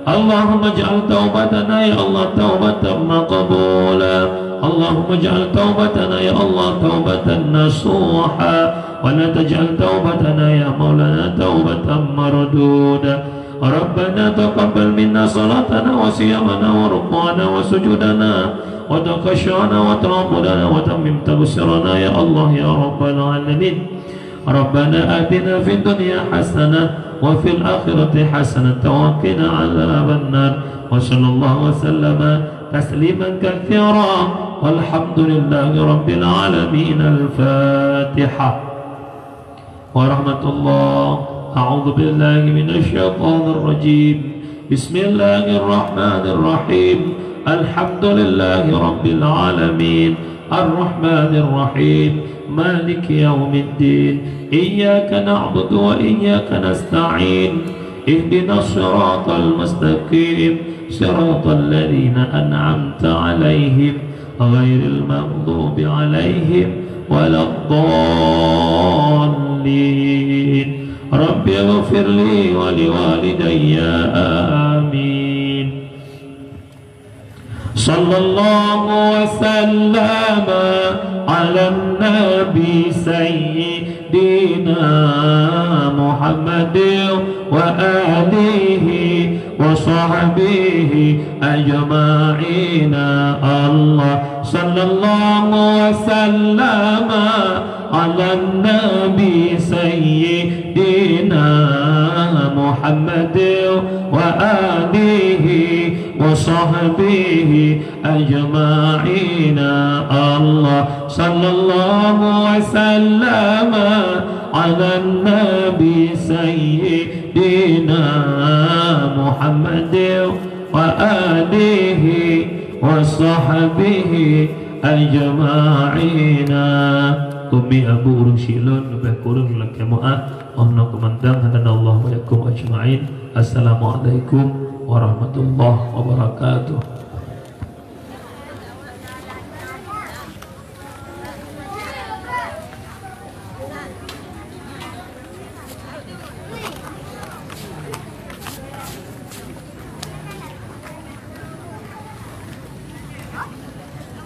اللهم اجعل توبتنا يا الله توبة مقبولة. اللهم اجعل توبتنا يا الله توبة نصوحا، ولا تجعل توبتنا يا مولانا توبة مردودة. ربنا تقبل منا صلاتنا وصيامنا وركوعنا وسجودنا وتخشعنا وتعبدنا وتمم تقصيرنا يا الله يا رب العالمين. ربنا آتنا في الدنيا حسنة وفي الآخرة حسنة وقنا عذاب النار. وصلى الله وسلم تسليما كثيرا. والحمد لله رب العالمين. الفاتحة. ورحمة الله. أعوذ بالله من الشيطان الرجيم. بسم الله الرحمن الرحيم. الحمد لله رب العالمين، الرحمن الرحيم، مالك يوم الدين، إياك نعبد وإياك نستعين، اهدنا الصراط المستقيم، صراط الذين أنعمت عليهم، غير المغضوب عليهم ولا الضالين. رب اغفر لي ولوالدي. آمين. صلى الله وسلم على النبي سيدنا محمد وآله وصحبه أجمعين. الله، صلى الله وسلم على النبي سيدنا محمد وآله وصحبه أجمعين. الله، صلى الله وسلم على النبي سيدنا محمد وآله وصحبه أجمعين. Umi abu ureueng syiek lôn leubeh kureueng lakée meu'ah. Meunoe keumandang, hadanallahu wa iyyakum ajma'in. Assalamualaikum warahmatullahi wabarakatuh.